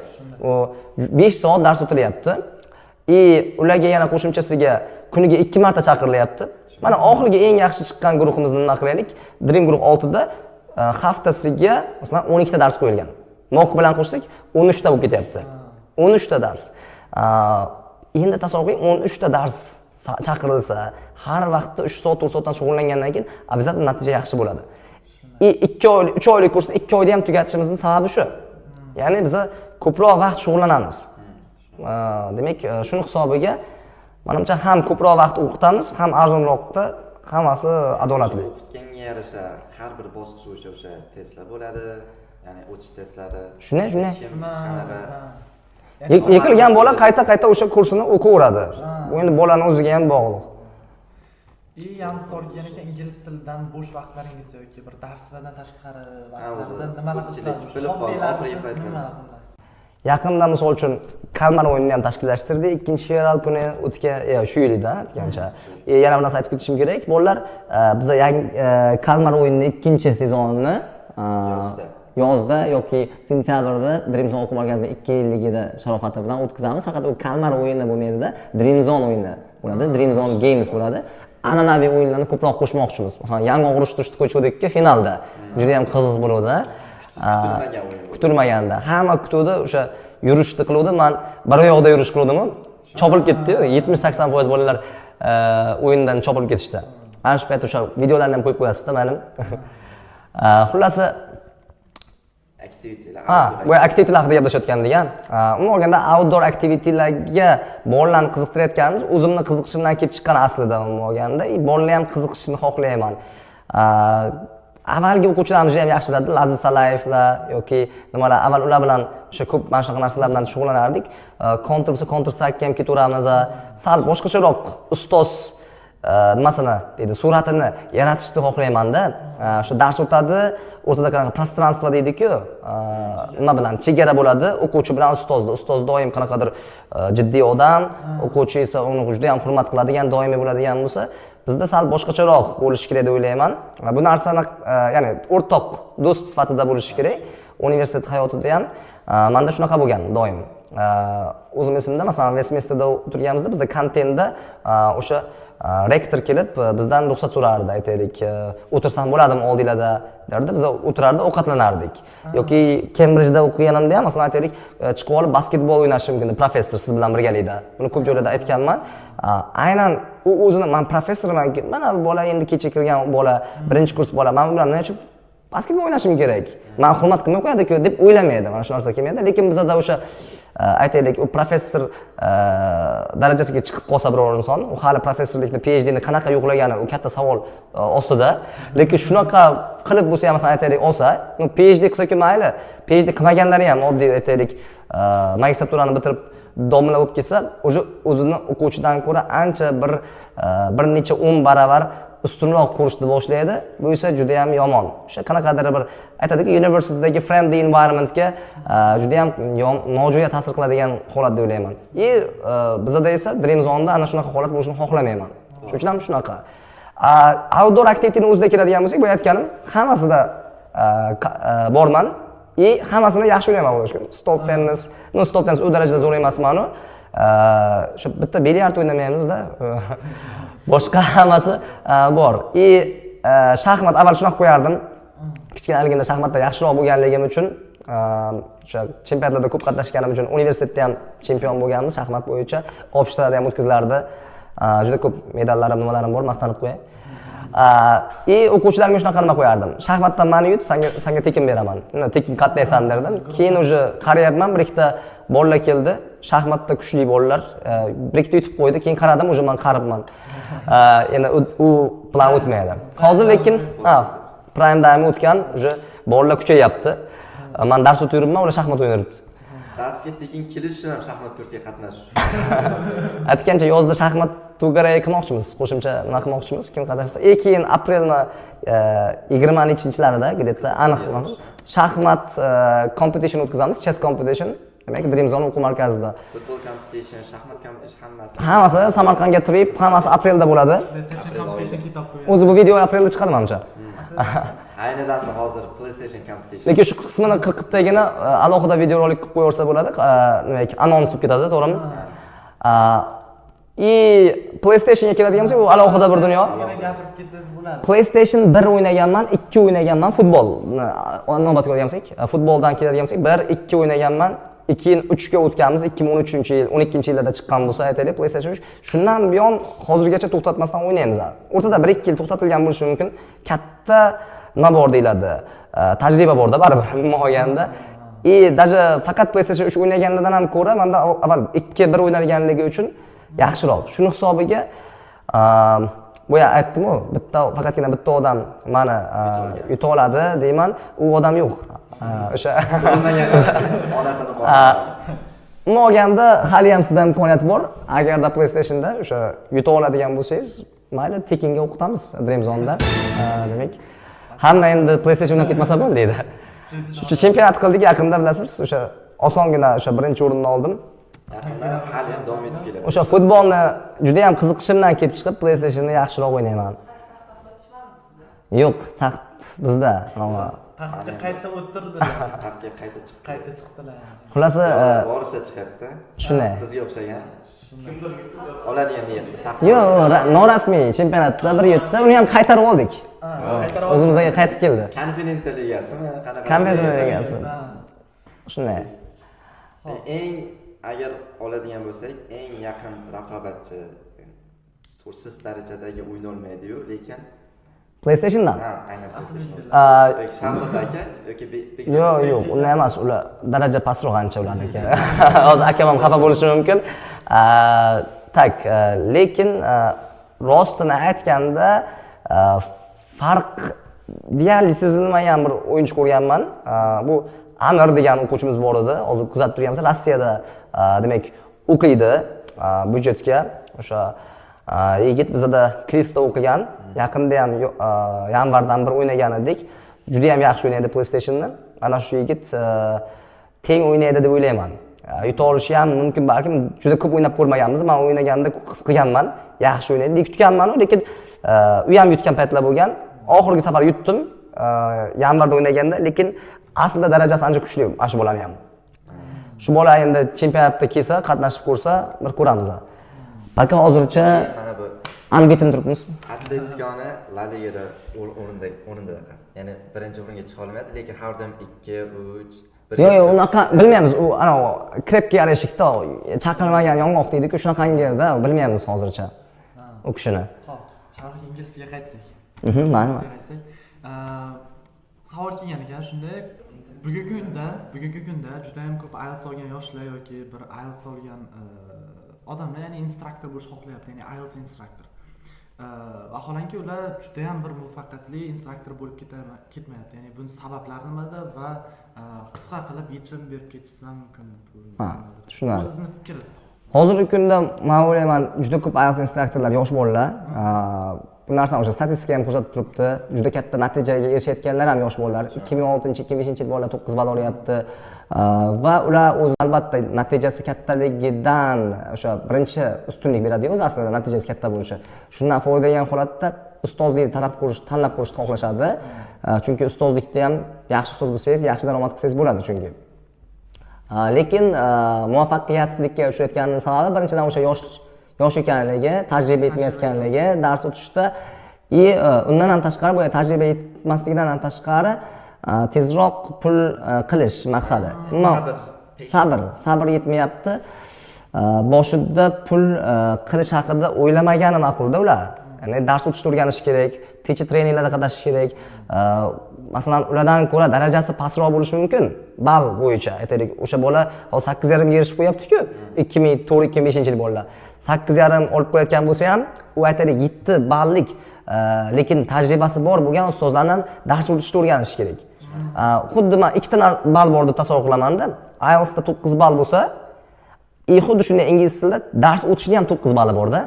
U 5 soat dars o'tilyapti. И ularga yana qo'shimchasiga kuniga 2 marta chaqirilyapti. Mana oxirgi eng yaxshi chiqqan guruhimizni nima qilaylik? Dream guruh 6 da haftasiga masalan 12 ta dars qo'yilgan. Mock bilan qo'shsak 13 ta bo'lib ketyapti. 13 ta dars. Endi tasavvur qiling, 13 ta dars chaqirilsa, har vaqtda 3 soat, 4 soatdan shug'ullangandan keyin обязательно natija yaxshi bo'ladi. И 2 oylik, 3 oylik kursni 2 oyda ham tugatishimizning sababi shu. Ya'ni biza ko'proq vaqt shug'ullanamiz. Demak, shuni hisobiga manimcha ham ko'proq vaqt o'qitamiz, ham arzonroqda, hammasi adolatli. O'qitganga yarasha har bir bosqich bo'yicha o'sha testlar bo'ladi, ya'ni o'tish testlari. Shunday, shunday. Hech kim hech qanaqa Yiqilgan bola qayta-qayta o'sha kursini o'qiveradi. Bu endi bolani o'ziga ham bog'liq. И yana savol kelgan ekan, ingliz tilidan bo'sh vaqtlaringizda yoki bir darslardan tashqari O'zi vaqtlarda nimalar ko'pchilik qilib bilib qoldi, oxirgi Hobbilarsiz paytlarda. nimalar qilasiz? Yaqinda misol uchun kalmar o'yinini ham tashkillashtirdik. 2-fevral kuni o'tgan, shu yilida aytgancha. Yana bir narsa aytib ketishim kerak. Bolalar, biza yangi kalmar o'yinining ikkinchi sezonini Yozda. yozda yoki sentyabrda Dream Zone o'quv markazining 2 yilligida sharofati bilan o'tkazamiz. Faqat u kalmar o'yini bo'lmaydida, Dream Zone o'yini bo'ladi, Dream Zone Games bo'ladi. An'anaviy o'yinlarni ko'proq qo'shmoqchimiz. Masalan, yong'oq urishtirishni qo'shuvdik finalda. Juda ham qiziq bo'ladi. Kutilmagan o'yin bo'ldi. Kutilmaganda. Hamma kutuvdi, o'sha yurishni qiluvdi. Man bir oyoqda yurish qiluvdim. Chopilib ketdi-yu, 70-80% bolalar o'yindan chopilib ketishdi. Ana shu payt o'sha videolarni ham qo'yib qo'yasizda menim. Xullasi Activitylar. Ha, bu activitylar haqida gaplashayotgan degan. Umuman olganda outdoor activitylarga bolalarni qiziqtirayotganimiz o'zimni qiziqishimdan kelib chiqqan aslida umuman olganda. И bolalar ham qiziqishini xohlayman. Avvalgi o'quvchilarimiz juda ham yaxshi biladi, Laziz Salayevlar yoki nimalar, avval ular bilan o'sha ko'p mana shunaqa narsalar bilan shug'ullanardik. Counter bo'lsa Counter Strike'ga ham ketaveramiz. Sal boshqacharoq ustoz nimasini deydi, suratini yaratishni xohlaymanda. O'sha dars o'tadi, o'rtada qanaqa пространство deydi-ku, nima bilan chegara bo'ladi o'quvchi bilan ustozni. Ustoz doim qanaqadir jiddiy odam, o'quvchi esa uni juda ham hurmat qiladigan, doimiy bo'ladigan bo'lsa, bizda sal boshqacharoq bo'lishi kerak deb o'ylayman. Bu narsani ya'ni o'rtoq, do'st sifatida bo'lishi kerak. Universitet hayotida ham menda shunaqa bo'lgan doim. O'zim esimda, masalan, Westminsterda o'tirganimizda bizda kantenda o'sha rektor kelib bizdan ruxsat so'rardi, aytaylik, o'tirsam bo'ladimi oldinglarda derdi, biz o'tirardi, ovqatlanardik. Yoki Kembridjda o'qiganimda ham, masalan, aytaylik, chiqib olib basketbol o'ynashim mumkin professor siz bilan birgalikda. Buni ko'p joylarda aytganman. Aynan u o'zini man professormanki, mana bu bola endi kecha kirgan bola, birinchi kurs bola, man bilan nima uchun basketbol o'ynashim kerak? Man hurmat qilmay qo'yadi-ku deb o'ylamaydi, mana shu narsa kelmaydi. Lekin bizada o'sha Aytaylik, u professor darajasiga chiqib qolsa biror inson, u hali professorlikni, PhDni qanaqa yo'qlagani, u katta savol ostida. Lekin shunaqa qilib bo'lsa ham, masalan, aytaylik, olsa, ну, PhD qilsa, mayli, PhD qilmaganlari ham oddiy, aytaylik, magistraturani bitirib domla bo'lib kelsa, уже o'zini o'quvchidan ko'ra ancha bir necha o'n baravar ustunroq ko'rishni boshlaydi. Bu esa juda yam yomon. O'sha qanaqadir bir, aytadiku, universitetdagi friendly environmentga juda yam nojo'ya ta'sir qiladigan holat deb o'ylayman. И bizada esa Dream Zoneda ana shunaqa holat bo'lishini xohlamayman. Shuning uchun ham shunaqa. Outdoor activityni o'zida keladigan bo'lsak, boya aytganim, hammasida borman и hammasini yaxshi o'ynayman, xudoga shukur. Stol tennis, ну, stol tennis u darajada zo'r emasmanu, o'sha bitta bilyard o'ynamaymizda, boshqa hammasi bor. И shaxmat avval shunaqa qo'yardim, kichkinaligimda shaxmatda yaxshiroq bo'lganligim uchun, o'sha chempionatlarda ko'p qatnashganim uchun, universitetda ham chempion bo'lganmiz shaxmat bo'yicha, общество larda ham o'tkazilardi. Juda ko'p medallarim, nimalarim bor, maqtanib qo'yay. И o'quvchilarga shunaqa nima qo'yardim: shaxmatdan mani yut, sanga tekin beraman, tekin qatnaysan derdim. Keyin уже qarayapman, bir ikkita bolalar keldi, shaxmatda kuchli bolalar, bir ikkita yutib qo'ydi. Keyin qaradim, уже man qaribman. Endi u plan o'tmaydi hozir. Lekin ha, prime time o'tgan, уже bolalar kuchayyapti. Man dars o'tib yuribman, ular shaxmat o'ynab yuribdi. Darsga tekin kelish uchun ham shaxmat kursiga qatnashish. Aytgancha, yozda shaxmat to'garagi qilmoqchimiz, qo'shimcha nima qilmoqchimiz, kim qatnashsa. И keyin aprelni 20 nechinchilarida, где то aniq emas, shaxmat competition o'tkazamiz, chess competition, demak, Dream Zone o'quv markazida. Futbol competition, shaxmat competition, hammasi. Hammasi, Samarqandga trip, hammasi aprelda bo'ladi. PlayStation competition ketobdi. O'zi bu video aprelda chiqadi, manimcha. Aynidan hozir PlayStation competition. Lekin shu qismini qirqibdagina alohida videorolik qilib qo'yaversa bo'ladi, nima, anons bo'lib ketadi, to'g'rimi? И PlayStationga keladigan bo'lsak, u alohida bir dunyo. Ozgina gapirib ketsangiz bo'ladi. PlayStation 1 o'ynaganman, 2 o'ynaganman, futbol navbatga olgan bo'lsak, futboldan keladigan bo'lsak, 1, 2 o'ynaganman, keyin 3 ga o'tganmiz, 2013-yil, 12-yillarda chiqqan bo'lsa, aytaylik, PlayStation 3. Shundan buyon hozirgacha to'xtatmasdan o'ynaymiz. O'rtada 1-2 yil to'xtatilgan bo'lishi mumkin. Katta nima bor deyiladi, tajriba borda baribir nima olganda. И даже faqat PlayStation 3 o'ynagandan ham ko'ra manda avval 2, 1 o'ynalganligi uchun yaxshiroq. Shuni hisobiga, boya aytdimu, bitta, faqatgina bitta odam mani yuta oladi deyman, u odam yo'q. O'sha Onasini umuman olganda hali ham sizda imkoniyat bor. Agarda PlayStationda o'sha yuta oladigan bo'lsangiz, mayli, tekinga o'qitamiz Dream Zoneda. Demak, hamma endi PlayStation o'ynab ketmasa bo'ldi deydi. Shu chempionat qildik yaqinda, bilasiz, o'sha osongina o'sha birinchi o'rinni oldim. Yaqinda, hali ham davom etib kelyapti. O'sha futbolni juda ham qiziqishimdan kelib chiqib, PlayStationni yaxshiroq o'ynayman. Yo'q, taxt bizda. Taxtga qayta o'tirdilar. Taxtga qayta chiqdi. Qayta chiqdilar. Xulasi, Borsa chiqyapti. Shunday. Bizga o'xshagan. Oladigan niyatda taxt. Yo'q, norasmiy chempionatda bir yutdi, uni ham qaytarib oldik. Qaytarib. O'zimizga qaytib keldi. Konferensiya ligasimi? Qanaqa? Konferensiya ligasi. Shunday. Eng, agar oladigan bo'lsak, eng yaqin raqobatchi, siz darajadagi o'ynolmaydi-yu, lekin PlayStationdan? Ha, aynan PlayStation. Yoki Shahzod aka yoki Bekzod. Yo'q, unday emas, ular daraja pastroq ancha ularniki. Hozir akam ham xafa bo'lishi mumkin. Так, lekin rostini aytganda, farq deyarli sezilmagan bir o'yinchi ko'rganman. Bu Amir degan o'quvchimiz bor edi. Hozir kuzatib turganmiz. Rossiyada, demak, o'qiydi byudjetga. O'sha yigit bizada Cliffsda o'qigan. Yaqinda ham yanvardan bir o'ynagan edik. Juda ham yaxshi o'ynaydi PlayStationni. Mana shu yigit teng o'ynaydi deb o'ylayman. Yuta olishi ham mumkin balkim, juda ko'p o'ynab ko'rmaganmiz. Men o'ynaganda his qilganman, yaxshi o'ynaydi deb kutganman, lekin u ham yutgan paytlar bo'lgan. Oxirgi safar yutdim, yanvarda o'ynaganda, lekin aslida darajasi ancha kuchli mana shu bolani ham. Shu bola endi chempionatda kelsa, qatnashib ko'rsa, bir ko'ramiz. Пока hozircha Mana bu unbeaten turibmiz. Atletikoni La Ligada o'rinda, ya'ni birinchi o'ringa chiqa olmaydi, lekin har doim 2, 3, 1. Yo'q, unaqa bilmaymiz. U anavi крепкий орешек da, chaqilmagan yong'oq deydi-ku, shunaqangida, bilmaymiz hozircha u kishini. Ho'p, Shahrukh, inglizga qaytsak. Mayli. Inglizga qaytsak. Savol kelgan ekan shunday. Bugungi kunda juda ham ko'p IELTS olgan yoshlar yoki bir IELTS olgan odamlar, ya'ni instruktor bo'lishni xohlayapti, ya'ni IELTS instruktor. Vaholanki ular juda ham bir muvaffaqiyatli instruktor bo'lib ketmayapti. Ya'ni buni sabablari nimada va qisqa qilib yechim berib ketishsa mumkin? Ha, tushunarli. O'zizni fikringiz. Hozirgi kunda man o'ylayman, juda ko'p IELTS instruktorlar yosh bolalar. Bu narsani o'sha statistika ham ko'rsatib turibdi. Juda katta natijaga erishayotganlar ham yosh bolalar. 2006, 2005 yil bolalar 9 ball olyapti. Va ular o'zi albatta natijasi kattaligidan o'sha birinchi ustunlik beradiyu o'zi aslida natijasi katta bo'lishi. Shundan foyda olgan holatda ustozlikni talab ko'rish, tanlab ko'rishni xohlashadi. Chunki ustozlikda ham yaxshi ustoz bo'lsangiz, yaxshi daromad qilsangiz bo'ladi chunki. Lekin muvaffaqiyatsizlikka uchrayotganining sababi birinchidan o'sha yosh ekanligi, tajriba yetmayotganligi dars o'tishda и undan ham tashqari, boya tajriba yetmasligidan ham tashqari, tezroq pul qilish maqsadi. Sabr. Sabr yetmayapti. Boshida pul qilish haqida o'ylamagani ma'qulda ular. Ya'ni dars o'tishni o'rganish kerak, teacher treninglarda qatnashish kerak. Masalan, ulardan ko'ra darajasi pastroq bo'lishi mumkin ball bo'yicha. Aytaylik, o'sha bola hozir 8,5 ga erishib qo'yapti-ku, 2004, 2005 yil bolalar. 8,5 olib qo'yayotgan bo'lsa ham, u aytaylik 7 ballik, lekin tajribasi bor bo'lgan ustozlardan dars o'tishni o'rganish kerak. Xuddi man ikkita ball bor deb tasavvur qilamanda, IELTSda 9 ball bo'lsa, и xuddi shunday ingliz tilida dars o'tishni ham 9 balli borda.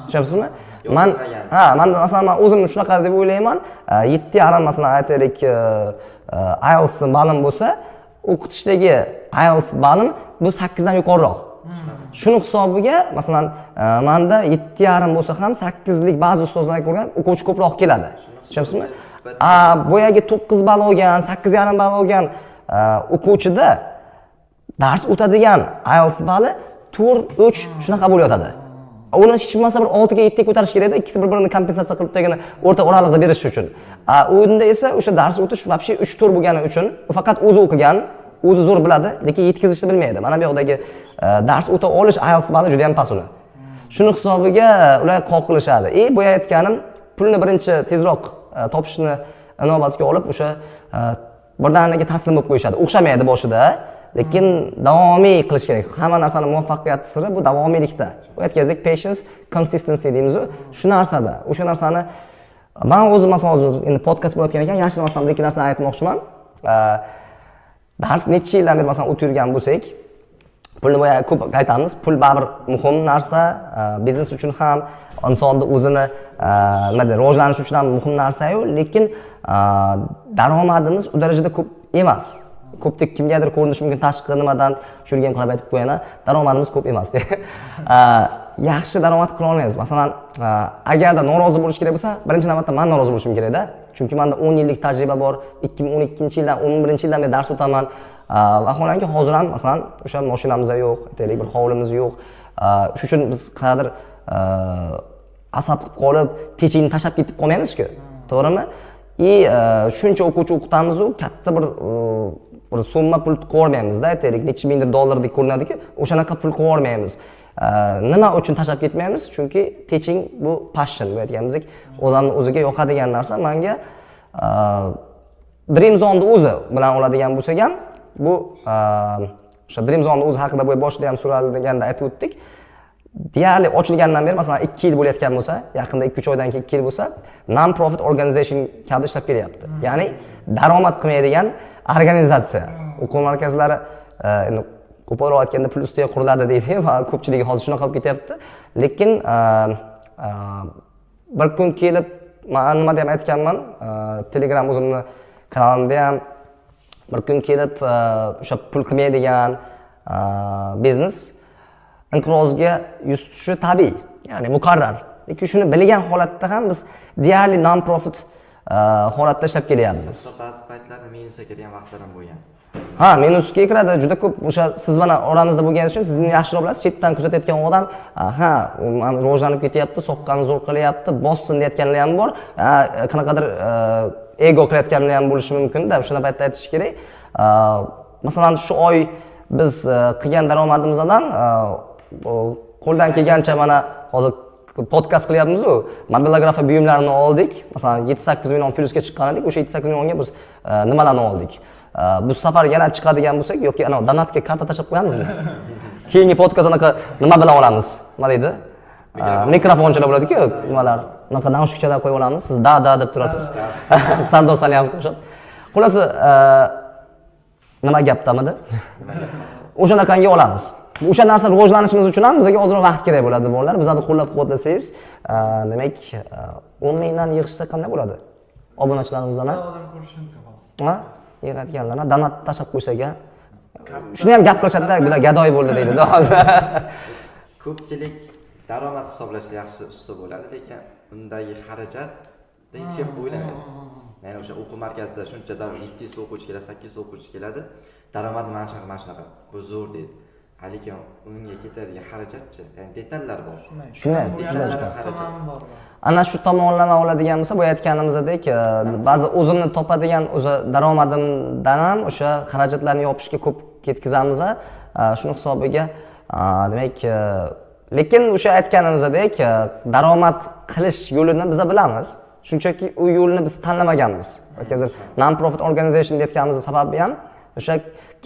Tushunyapsizmi? Man Yozilmagan. Ha, man masalan, man o'zimni shunaqa deb o'ylayman. 7,5 masalan aytaylik, IELTS ballim bo'lsa, o'qitishdagi IELTS ballim bu 8 dan yuqoriroq. Shuni hisobiga masalan, manda 7,5 bo'lsa ham 8lik ba'zi ustozlarga ko'ra o'quvchi ko'proq keladi. Tushunyapsizmi? A, boyagi 9 ball olgan, 8,5 ball olgan o'quvchida dars o'tadigan IELTS balli 4, 3 shunaqa bo'lib yotadi. Uni hech bo'lmasa bir 6 ga, 7 ga ko'tarish kerakda, ikkisi bir-birini kompensatsiya qilib tagini o'rta oraliqda berish uchun. A, unda esa o'sha dars o'tish вообще 3, 4 bo'lgani uchun, u faqat o'zi o'qigan, o'zi zo'r biladi, lekin yetkazishni bilmaydi. Mana bu yoqdagi dars o'ta olish IELTS balli juda ham past uni. Shuni hisobiga ular qoqilishadi. И boya aytganim, pulni birinchi tezroq topishni inobatga olib, o'sha birdaniga taslim bo'lib qo'yishadi. O'xshamaydi boshida, lekin davomiy qilish kerak. Hamma narsani muvaffaqiyat siri bu davomiylikda. Bu aytgandek patience, consistency deymiz-ku. Shu narsada, o'sha narsani man o'zim masalan hozir endi podkast bo'layotgan ekan, yashirmasam bir ikki narsani aytmoqchiman. Dars necha yildan beri masalan o'tib yurgan bo'lsak, pulni boya ko'p aytamiz, pul baribir muhim narsa, biznes uchun ham, insonni o'zini nima deydi, rivojlanishi uchun ham muhim narsa-yu, lekin daromadimiz u darajada ko'p emas. Ko'pdek kimgadir ko'rinishi mumkin tashqi nimadan, shu yerga ham qarab aytib qo'yaman, daromadimiz ko'p emas. Yaxshi daromad qila olmaymiz. Masalan, agarda norozi bo'lish kerak bo'lsa, birinchi navbatda man norozi bo'lishim kerakda. Chunki menda 10 yillik tajriba bor, 2012-yildan, 11-yildan beri dars o'taman. Vaholanki hozir ham masalan o'sha mashinamiz yo'q, aytaylik bir hovlimiz yo'q. Shu uchun biz qanaqadir asab qilib qolib, teachingni tashlab ketib qolmaymiz-ku, to'g'rimi? И shuncha o'quvchi o'qitamiz-u, katta bir summa pul qilib yubormaymizda, aytaylik necha mingdir dollardek ko'rinadi-ku, o'shanaqa pul qilib yubormaymiz. Nima uchun tashlab ketmaymiz? Chunki teaching bu passion, bu aytganimizdek, odamni o'ziga yoqadigan narsa. Menga Dream Zone'ni o'zi bilan oladigan bo'lsak ham, bu o'sha Dream Zone'ni o'zi haqida bu boshida ham so'ralganda aytib o'tdik. Deyarli ochilgandan beri, masalan, 2 yil bo'layotgan bo'lsa, yaqinda 2-3 oydan keyin 2 yil bo'lsa, non-profit organization kabi ishlab kelyapti. Ya'ni daromad qilmaydigan organizatsiya. O'quv markazlari endi ko'proq aytganda pul ustiga quriladi deydi va ko'pchiligi hozir shunaqa bo'lib ketyapti. Lekin bir kun kelib man nima deb aytganman, Telegram o'zimni kanalimda ham, bir kun kelib o'sha pul qilmaydigan biznes inqirozga yuz tutishi tabiiy, ya'ni muqarrar. Lekin shuni bilgan holatda ham biz deyarli non-profit holatda ishlab kelyapmiz. Hatto ba'zi paytlarda minusga kirgan vaqtlar ham bo'lgan. Ha, minusga kiradi juda ko'p. O'sha siz mana oramizda bo'lganingiz uchun siz yaxshiroq bilasiz. Chetdan kuzatayotgan odam, ha, u mana rivojlanib ketyapti, soqqani zo'r qilyapti, bossin deyotganlar ham bor. Ha, qanaqadir ego qilayotganlar ham bo'lishi mumkin-da, o'shana paytda aytish kerak. Masalan, shu oy biz qilgan daromadimizdan qo'ldan kelgancha mana hozir podkast qilyapmiz-u, mobilografiya buyumlarini oldik. Masalan, 7-8 million plyusga chiqqan edik. O'sha 7-8 millionga biz nimalarni oldik? Bu safar yana chiqadigan bo'lsak yoki anavi donatga karta tashlab qo'yamizmi? Keyingi podkast anaqa nima bilan olamiz? Nima deydi? Mikrofonchalar bo'ladi-ku, nimalar, unaqa naushnikchalar qo'yib olamiz. Siz da da deb turasiz. Sardor Saliyam qo'shib. Xullas, nima gapdamidi? O'shanaqangi olamiz. O'sha narsa rivojlanishimiz uchun ham bizga ozroq vaqt kerak bo'ladi, bolalar. Bizlarni qo'llab-quvvatlasangiz, demak, 10 mingdan yig'ishsa qanday bo'ladi? Obunachilarimizdan odam ko'rishi mumkin hozir. Ha? Yig'ayotganlar donat tashlab qo'ysak, a? Shuni ham gap qilishadi-da, bular gadoy bo'ldi deydi hozir. Ko'pchilik daromad hisoblashda yaxshi usta bo'ladi, lekin undagi xarajat hech kim o'ylamaydi. Ya'ni o'sha o'quv markazida shuncha 700 o'quvchi keladi, 800 o'quvchi keladi, daromadi mana shunaqa, mana shunaqa, bu zo'r deydi. Lekin unga ketadigan xarajatchi, ya'ni detallar bor. Shunday, Detallar shunday. xarajat. Tomoni bor. Ana shu tomonlama oladigan bo'lsa, boya aytganimizdek, ba'zi o'zimni topadigan o'zi daromadimdan ham o'sha xarajatlarni yopishga ko'p ketkazamiz. Shuni hisobiga, demak, lekin o'sha aytganimizdek, daromad qilish yo'lini biza bilamiz. Shunchaki u yo'lni biz tanlamaganmiz. Non-profit organization deyotganimizning sababi ham o'sha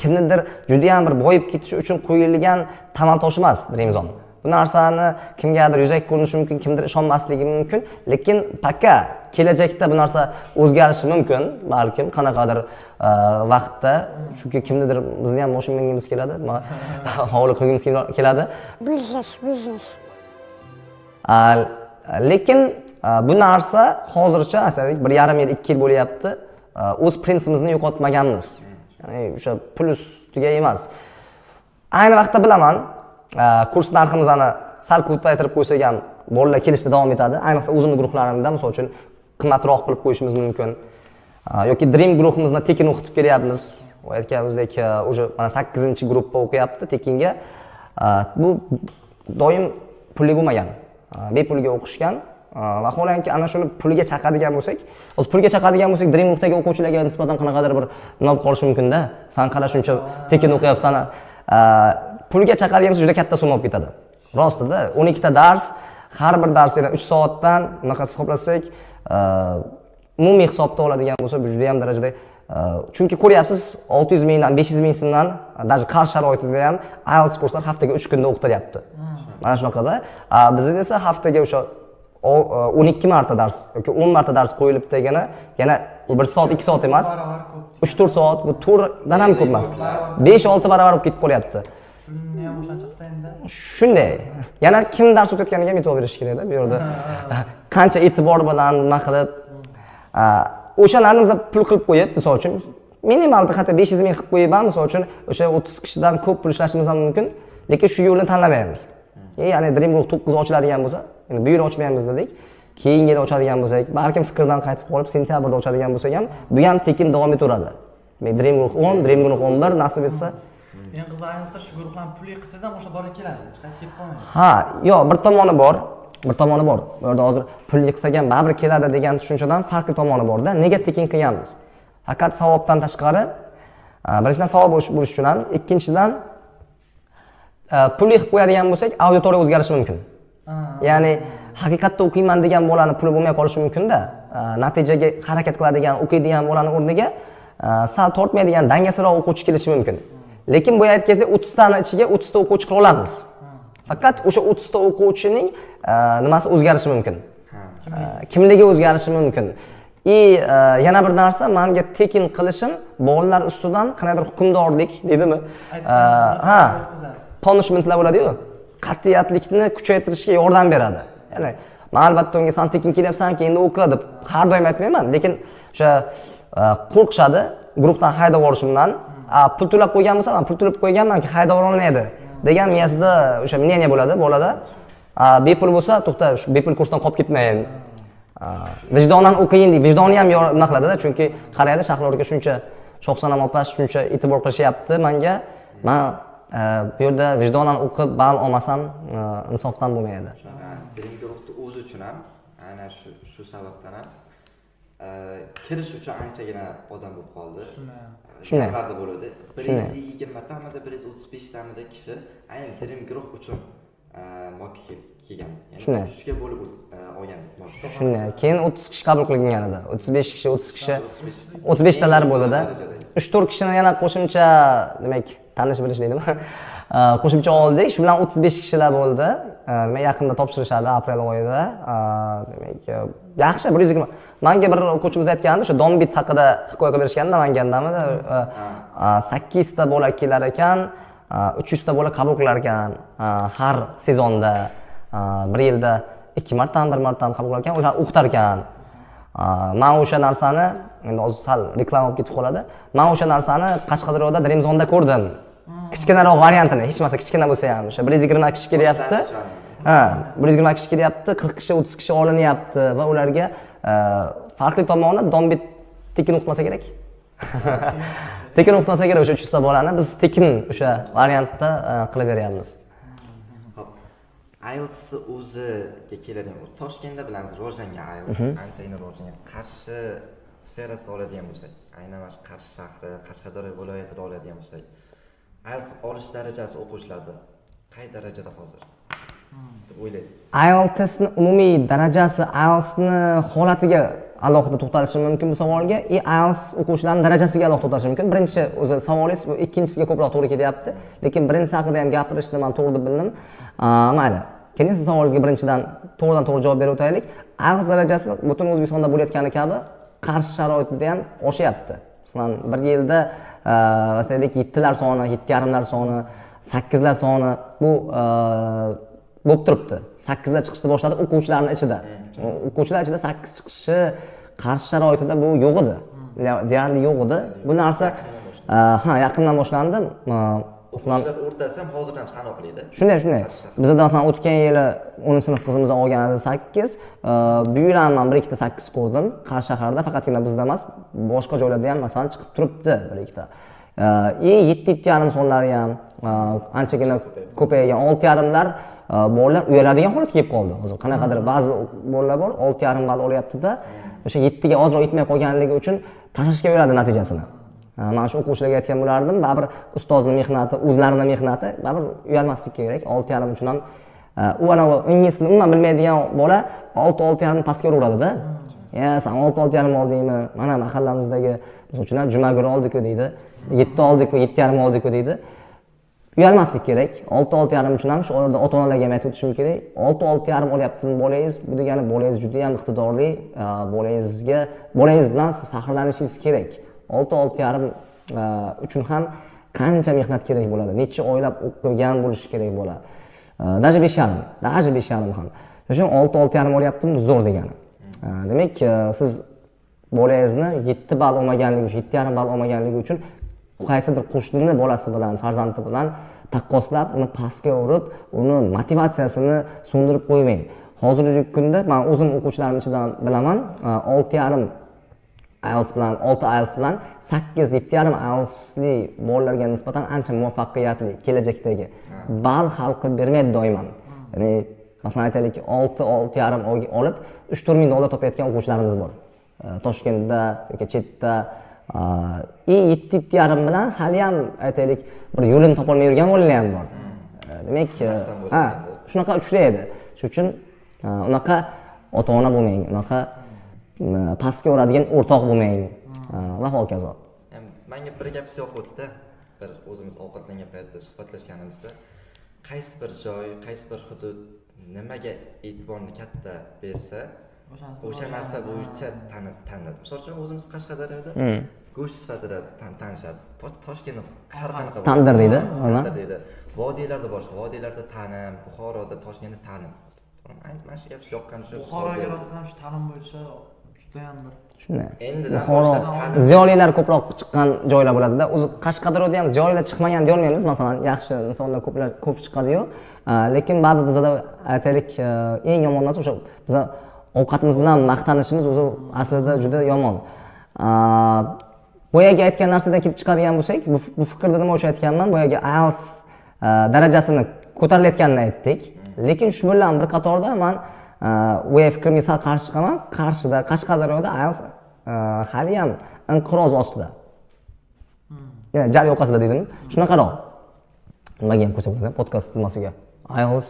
kimnidir juda ham bir boyib ketishi uchun qo'yilgan tamal tosh emas Dream Zone. Bu narsani kimgadir yuzaki ko'rinishi mumkin, kimdir ishonmasligi mumkin, lekin пока kelajakda bu narsa o'zgarishi mumkin, balkim qanaqadir vaqtda, chunki kimnidir bizni ham moshin mingimiz keladi, nima hovli qilgimiz keladi. Biznes, biznes. Lekin bu narsa hozircha, aytaylik, 1,5 yil, 2 yil bo'lyapti, o'z prinsipimizni yo'qotmaganmiz. Ya'ni o'sha pul ustiga emas. Ayni vaqtda bilaman, kurs narximizni sal ko'paytirib qo'ysak ham bolalar kelishda davom etadi. Ayniqsa o'zimni guruhlarimda, misol uchun, qimmatroq qilib qo'yishimiz mumkin. Yoki Dream guruhimizni tekin o'qitib kelyapmiz. Aytganimizdek, уже mana 8-gruppa o'qiyapti tekinga. Bu doim pulli bo'lmagan. Bepulga o'qishgan. Vaholanki ana shuni pulga chaqadigan bo'lsak, hozir pulga chaqadigan bo'lsak, Dream guruhdagi o'quvchilarga nisbatan qanaqadir bir nima bo'lib qolishi mumkin-da. San qara shuncha tekin o'qiyapsan. Pulga chaqadigan bo'lsa juda katta summa bo'lib ketadi. Rostida 12 ta dars, har bir dars yana 3 soatdan unaqa hisoblasak, umumiy hisobda oladigan bo'lsa, bu juda ham darajada, chunki ko'ryapsiz, 600 mingdan, 500 ming so'mdan, даже qarz sharoitida ham IELTS kurslar haftaga 3 kunda o'qitilyapti. Mana shunaqada. Bizda esa haftaga o'sha 12 marta dars yoki 10 marta dars qo'yilib degani yana 1 soat, 2 soat emas, Barobar ko'p. 3-4 soat, bu 4dan ham ko'p emas. 5-6 barobar bo'lib ketib qolyapti. Pulni ham o'shancha qilsa endi. Shunday. Yana kim dars o'tayotganiga ham e'tibor berish kerakda bu yerda. Qancha e'tibor bilan nima qilib, o'shalarni biz pul qilib qo'yib, misol uchun, minimal hatto 500 ming qilib qo'yib ham, misol uchun, o'sha 30 kishidan ko'p pul ishlashimiz ham mumkin, lekin shu yo'lni tanlamaymiz. Ya'ni Dream Group 9 ochiladigan bo'lsa, endi bu yil ochmaymiz dedik. Keyingi yil ochadigan bo'lsak, balkim fikrdan qaytib qolib sentyabrda ochadigan bo'lsak ham, bu ham tekin davom etaveradi. Dream Group 10, Dream Group 11 nasib etsa. Eng qizig'i, ayniqsa shu guruhlarni pulli qilsangiz ham o'sha bola keladi. Hech qaysi ketib qolmaydi. Ha, yo'q, bir tomoni bor. Bir tomoni bor. Bu yerda hozir pulli qilsak ham baribir keladi degan tushunchadan farqli tomoni borda. Nega tekin qilganmiz? Faqat savobdan tashqari, birinchidan savob bo'lishi uchun ham, ikkinchidan pulli qilib qo'yadigan bo'lsak, auditoriya o'zgarishi mumkin. Ya'ni haqiqatda o'qiyman degan bolani puli bo'lmay qolishi mumkin-da. Natijaga harakat qiladigan, o'qiydigan bolani o'rniga sal tortmaydigan, dangasaroq o'quvchi kelishi mumkin. Lekin bu aytgansak, 30 tani ichiga 30 ta o'quvchi qila olamiz. Faqat o'sha 30 ta o'quvchining nimasi o'zgarishi mumkin. Kimligi o'zgarishi mumkin. И yana bir narsa, menga tekin qilishim bolalar ustidan qandaydir hukmdorlik deydimi? Ha, punishmentlar bo'ladi-yu. Qat'iyatlikni kuchaytirishga yordam beradi. Ya'ni men albatta unga san tekin kelyapsan, endi o'qi deb har doim aytmayman, lekin o'sha qo'rqishadi guruhdan haydab yuborishimdan. Pul to'lab qo'ygan bo'lsam, men pul to'lab qo'yganmanki, haydab yuborolmaydi degan miyasida o'sha мнение bo'ladi bolada. Bepul bo'lsa, to'xta, shu bepul kursdan qolib ketmayin. Vijdonan o'qiyin deydi. Vijdoni ham nima qiladida, chunki qaraydi, Shahlorga shuncha Shohsanam opa shuncha e'tibor qilishyapti menga. Men bu yerda vijdonan o'qib ball olmasam, insofdan bo'lmaydi. Dream guruhni o'zi uchun ham ana shu sababdan ham kirish uchun anchagina odam bo'lib qoldi. Shunday. Gaplarda bo'ladi. 120 tamida, 135 tamida kishi aynan Dream guruh uchun mokka kelgan. Ya'ni 30 ga bo'lib olgandik. Shunday. Keyin 30 kishi qabul qilingan edi. 35 kishi, 30 kishi, 35 talari bo'ldi-da. 3-4 kishini yana qo'shimcha, demak, tanish bilish deydimi? Qo'shimcha oldik. Shu bilan 35 kishilar bo'ldi. Demak, yaqinda topshirishadi, aprel oyida. Demak, yaxshi, 120. Menga bir o'quvchimiz aytgandi, o'sha Dombit haqida hikoya qilib berishgandi Namangandami? 800 ta bola kelar ekan, 300 ta bola qabul qilar ekan har sezonda, bir yilda 2 marta, 1 marta qabul qilar ekan, ular o'qitar ekan. Man o'sha narsani, endi hozir sal reklama bo'lib ketib qoladi. Man o'sha narsani Qashqadaryoda Dream Zone'da ko'rdim. Kichkinaroq variantini, hech bo'lmasa kichkina bo'lsa ham, o'sha 120 kishi kelyapti. Ha, 120 kishi kelyapti, 40 kishi, 30 kishi olinyapti va ularga farqli tomoni Dombit tekin o'qitmasa kerak. Tekin o'qitmasa kerak o'sha 300 ta bolani biz tekin o'sha variantda qilib beryapmiz. Xo'p, IELTS o'ziga keladigan, Toshkentda bilamiz, rivojlangan IELTS, anchagina rivojlangan. Qarshi sferasida oladigan bo'lsak, aynan mana shu Qarshi shahri, Qashqadaryo viloyatida oladigan bo'lsak, IELTS olish darajasi o'quvchilarda qay darajada hozir deb o'ylaysiz? IELTSni umumiy darajasi, IELTSni holatiga alohida to'xtalishim mumkin bu savolga, и IELTS o'quvchilarning darajasiga alohida to'xtalishim mumkin. Birinchi o'zi savolingiz bu ikkinchisiga ko'proq to'g'ri kelyapti, lekin birinchisi haqida ham gapirishni man to'g'ri deb bildim. Mayli. Keling, siz savolingizga birinchidan to'g'ridan to'g'ri javob berib o'taylik. IELTS darajasi butun O'zbekistonda bo'layotgani kabi Qarshi sharoitida ham oshyapti. Masalan, bir yilda aytaylik 7lar soni, 7,5lar soni, 8lar soni bu bo'lib turibdi. 8lar chiqishni boshladi o'quvchilarning ichida. O'quvchilar ichida 8 chiqishi Qarshi sharoitida bu yo'q edi. Deyarli yo'q edi. Bu narsa ha, yaqindan boshlandi. Masalan, o'quvchilar o'rtasida ham hozir ham sanoqlida. Shunday, shunday. Bizda masalan o'tgan yili 10-sinf qizimiz olgan edi 8. Bu yil ham men 1-2 ta 8 ko'rdim. Qarshi shaharda, faqatgina bizda emas, boshqa joylarda ham masalan chiqib turibdi 1-2 ta. И 7-7,5 sonlari ham anchagina ko'paygan. 6,5lar bolalar uyaladigan holatga kelib qoldi. Hozir qanaqadir ba'zi bolalar bor, 6,5 ball olyapti-da, o'sha 7 ga ozroq yetmay qolganligi uchun tashlashga uyaladi natijasini. Mana shu o'quvchilarga aytgan bo'lardim, baribir ustozni mehnati, o'zlarini mehnati, baribir uyalmaslik kerak. 6,5 uchun ham u anavi ingliz tilini umuman bilmaydigan bola 6-6,5 pastga uraveradida. Ya, sen 6-6,5 oldingmi? Mana mahallamizdagi misol uchun Jumagul oldi-ku deydi. 7 oldi-ku, 7,5 oldi-ku deydi. Uyalmaslik kerak. 6-6,5 uchun ham shu orada ota-onalarga ham aytib o'tishim kerak. 6-6,5 olyaptimi bolangiz? Bu degani bolangiz juda ham iqtidorli, bolangiz bilan siz faxrlanishingiz kerak. 6-6,5 uchun ham qancha mehnat kerak bo'ladi, necha oylab o'qigan bo'lishi kerak bo'ladi. Даже 5,5, даже 5,5 ham. Shuning uchun 6-6,5 olyaptimi, zo'r degani. Demak, siz bolangizni 7 ball olmaganligi uchun, 7,5 ball olmaganligi uchun qaysidir qo'shnini bolasi bilan, farzandi bilan taqqoslab, uni pastga urib, uni motivatsiyasini so'ndirib qo'ymang. Hozirgi kunda men o'zim o'quvchilarim ichidan bilaman, 6,5 IELTS bilan, 6 IELTS bilan 8, 7,5 IELTSli bolalarga nisbatan ancha muvaffaqiyatli kelajakdagi ball hal qilib bermaydi doim ham. Ya'ni, masalan aytaylik, 6, 6,5 olib 3-4 ming dollar topayotgan o'quvchilarimiz bor. Toshkentda yoki chetda, и 7, 7,5 bilan hali ham aytaylik bir yo'lini topolmay yurgan bolalar ham bor. Demak, ha, shunaqa uchraydi. Shuning uchun unaqa ota-ona bo'lmang, unaqa pastga uradigan o'rtoq bo'lmang va hokazo. Menga bir gap yoqib o'tdi. Bir o'zimiz ovqatlangan paytda suhbatlashganimizda qaysi bir joy, qaysi bir hudud nimaga e'tiborni katta bersa, o'sha narsa bo'yicha tanib taniladi. Misol uchun, o'zimiz Qashqadaryoda go'sht sifatida tanishadi. Toshkentda har qanaqa Tandir deydi. Tandir deydi. Vodiylarda boshqa, vodiylarda ta'lim, Buxoroda, Toshkentda ta'lim. Mana shu gap yoqqan shu. Buxoroga rostdan ham shu ta'lim bo'yicha judayam bir Shunday. Endidan Buxoro boshlab ta'lim ziyolilar ko'proq chiqqan joylar bo'ladida. O'zi Qashqadaryoda ham ziyolilar chiqmagan deya olmaymiz. Masalan, yaxshi insonlar ko'plar ko'p chiqadi-yu. Lekin baribir bizada aytaylik, eng yomon narsa o'sha biza ovqatimiz bilan maqtanishimiz o'zi aslida juda yomon. Boyagi aytgan narsadan kelib chiqadigan bo'lsak, bu fikrda nima uchun aytganman? Boyagi IELTS darajasini ko'tarilayotganini aytdik. Lekin shu bilan bir qatorda man bu fikrimga sal qarshi chiqaman. Qarshida, Qashqadaryoda IELTS hali ham inqiroz ostida. Ya'ni jar yoqasida dedim. Shunaqaroq. Nimaga ham qo'ysa bo'ladi podkast nimasiga? IELTS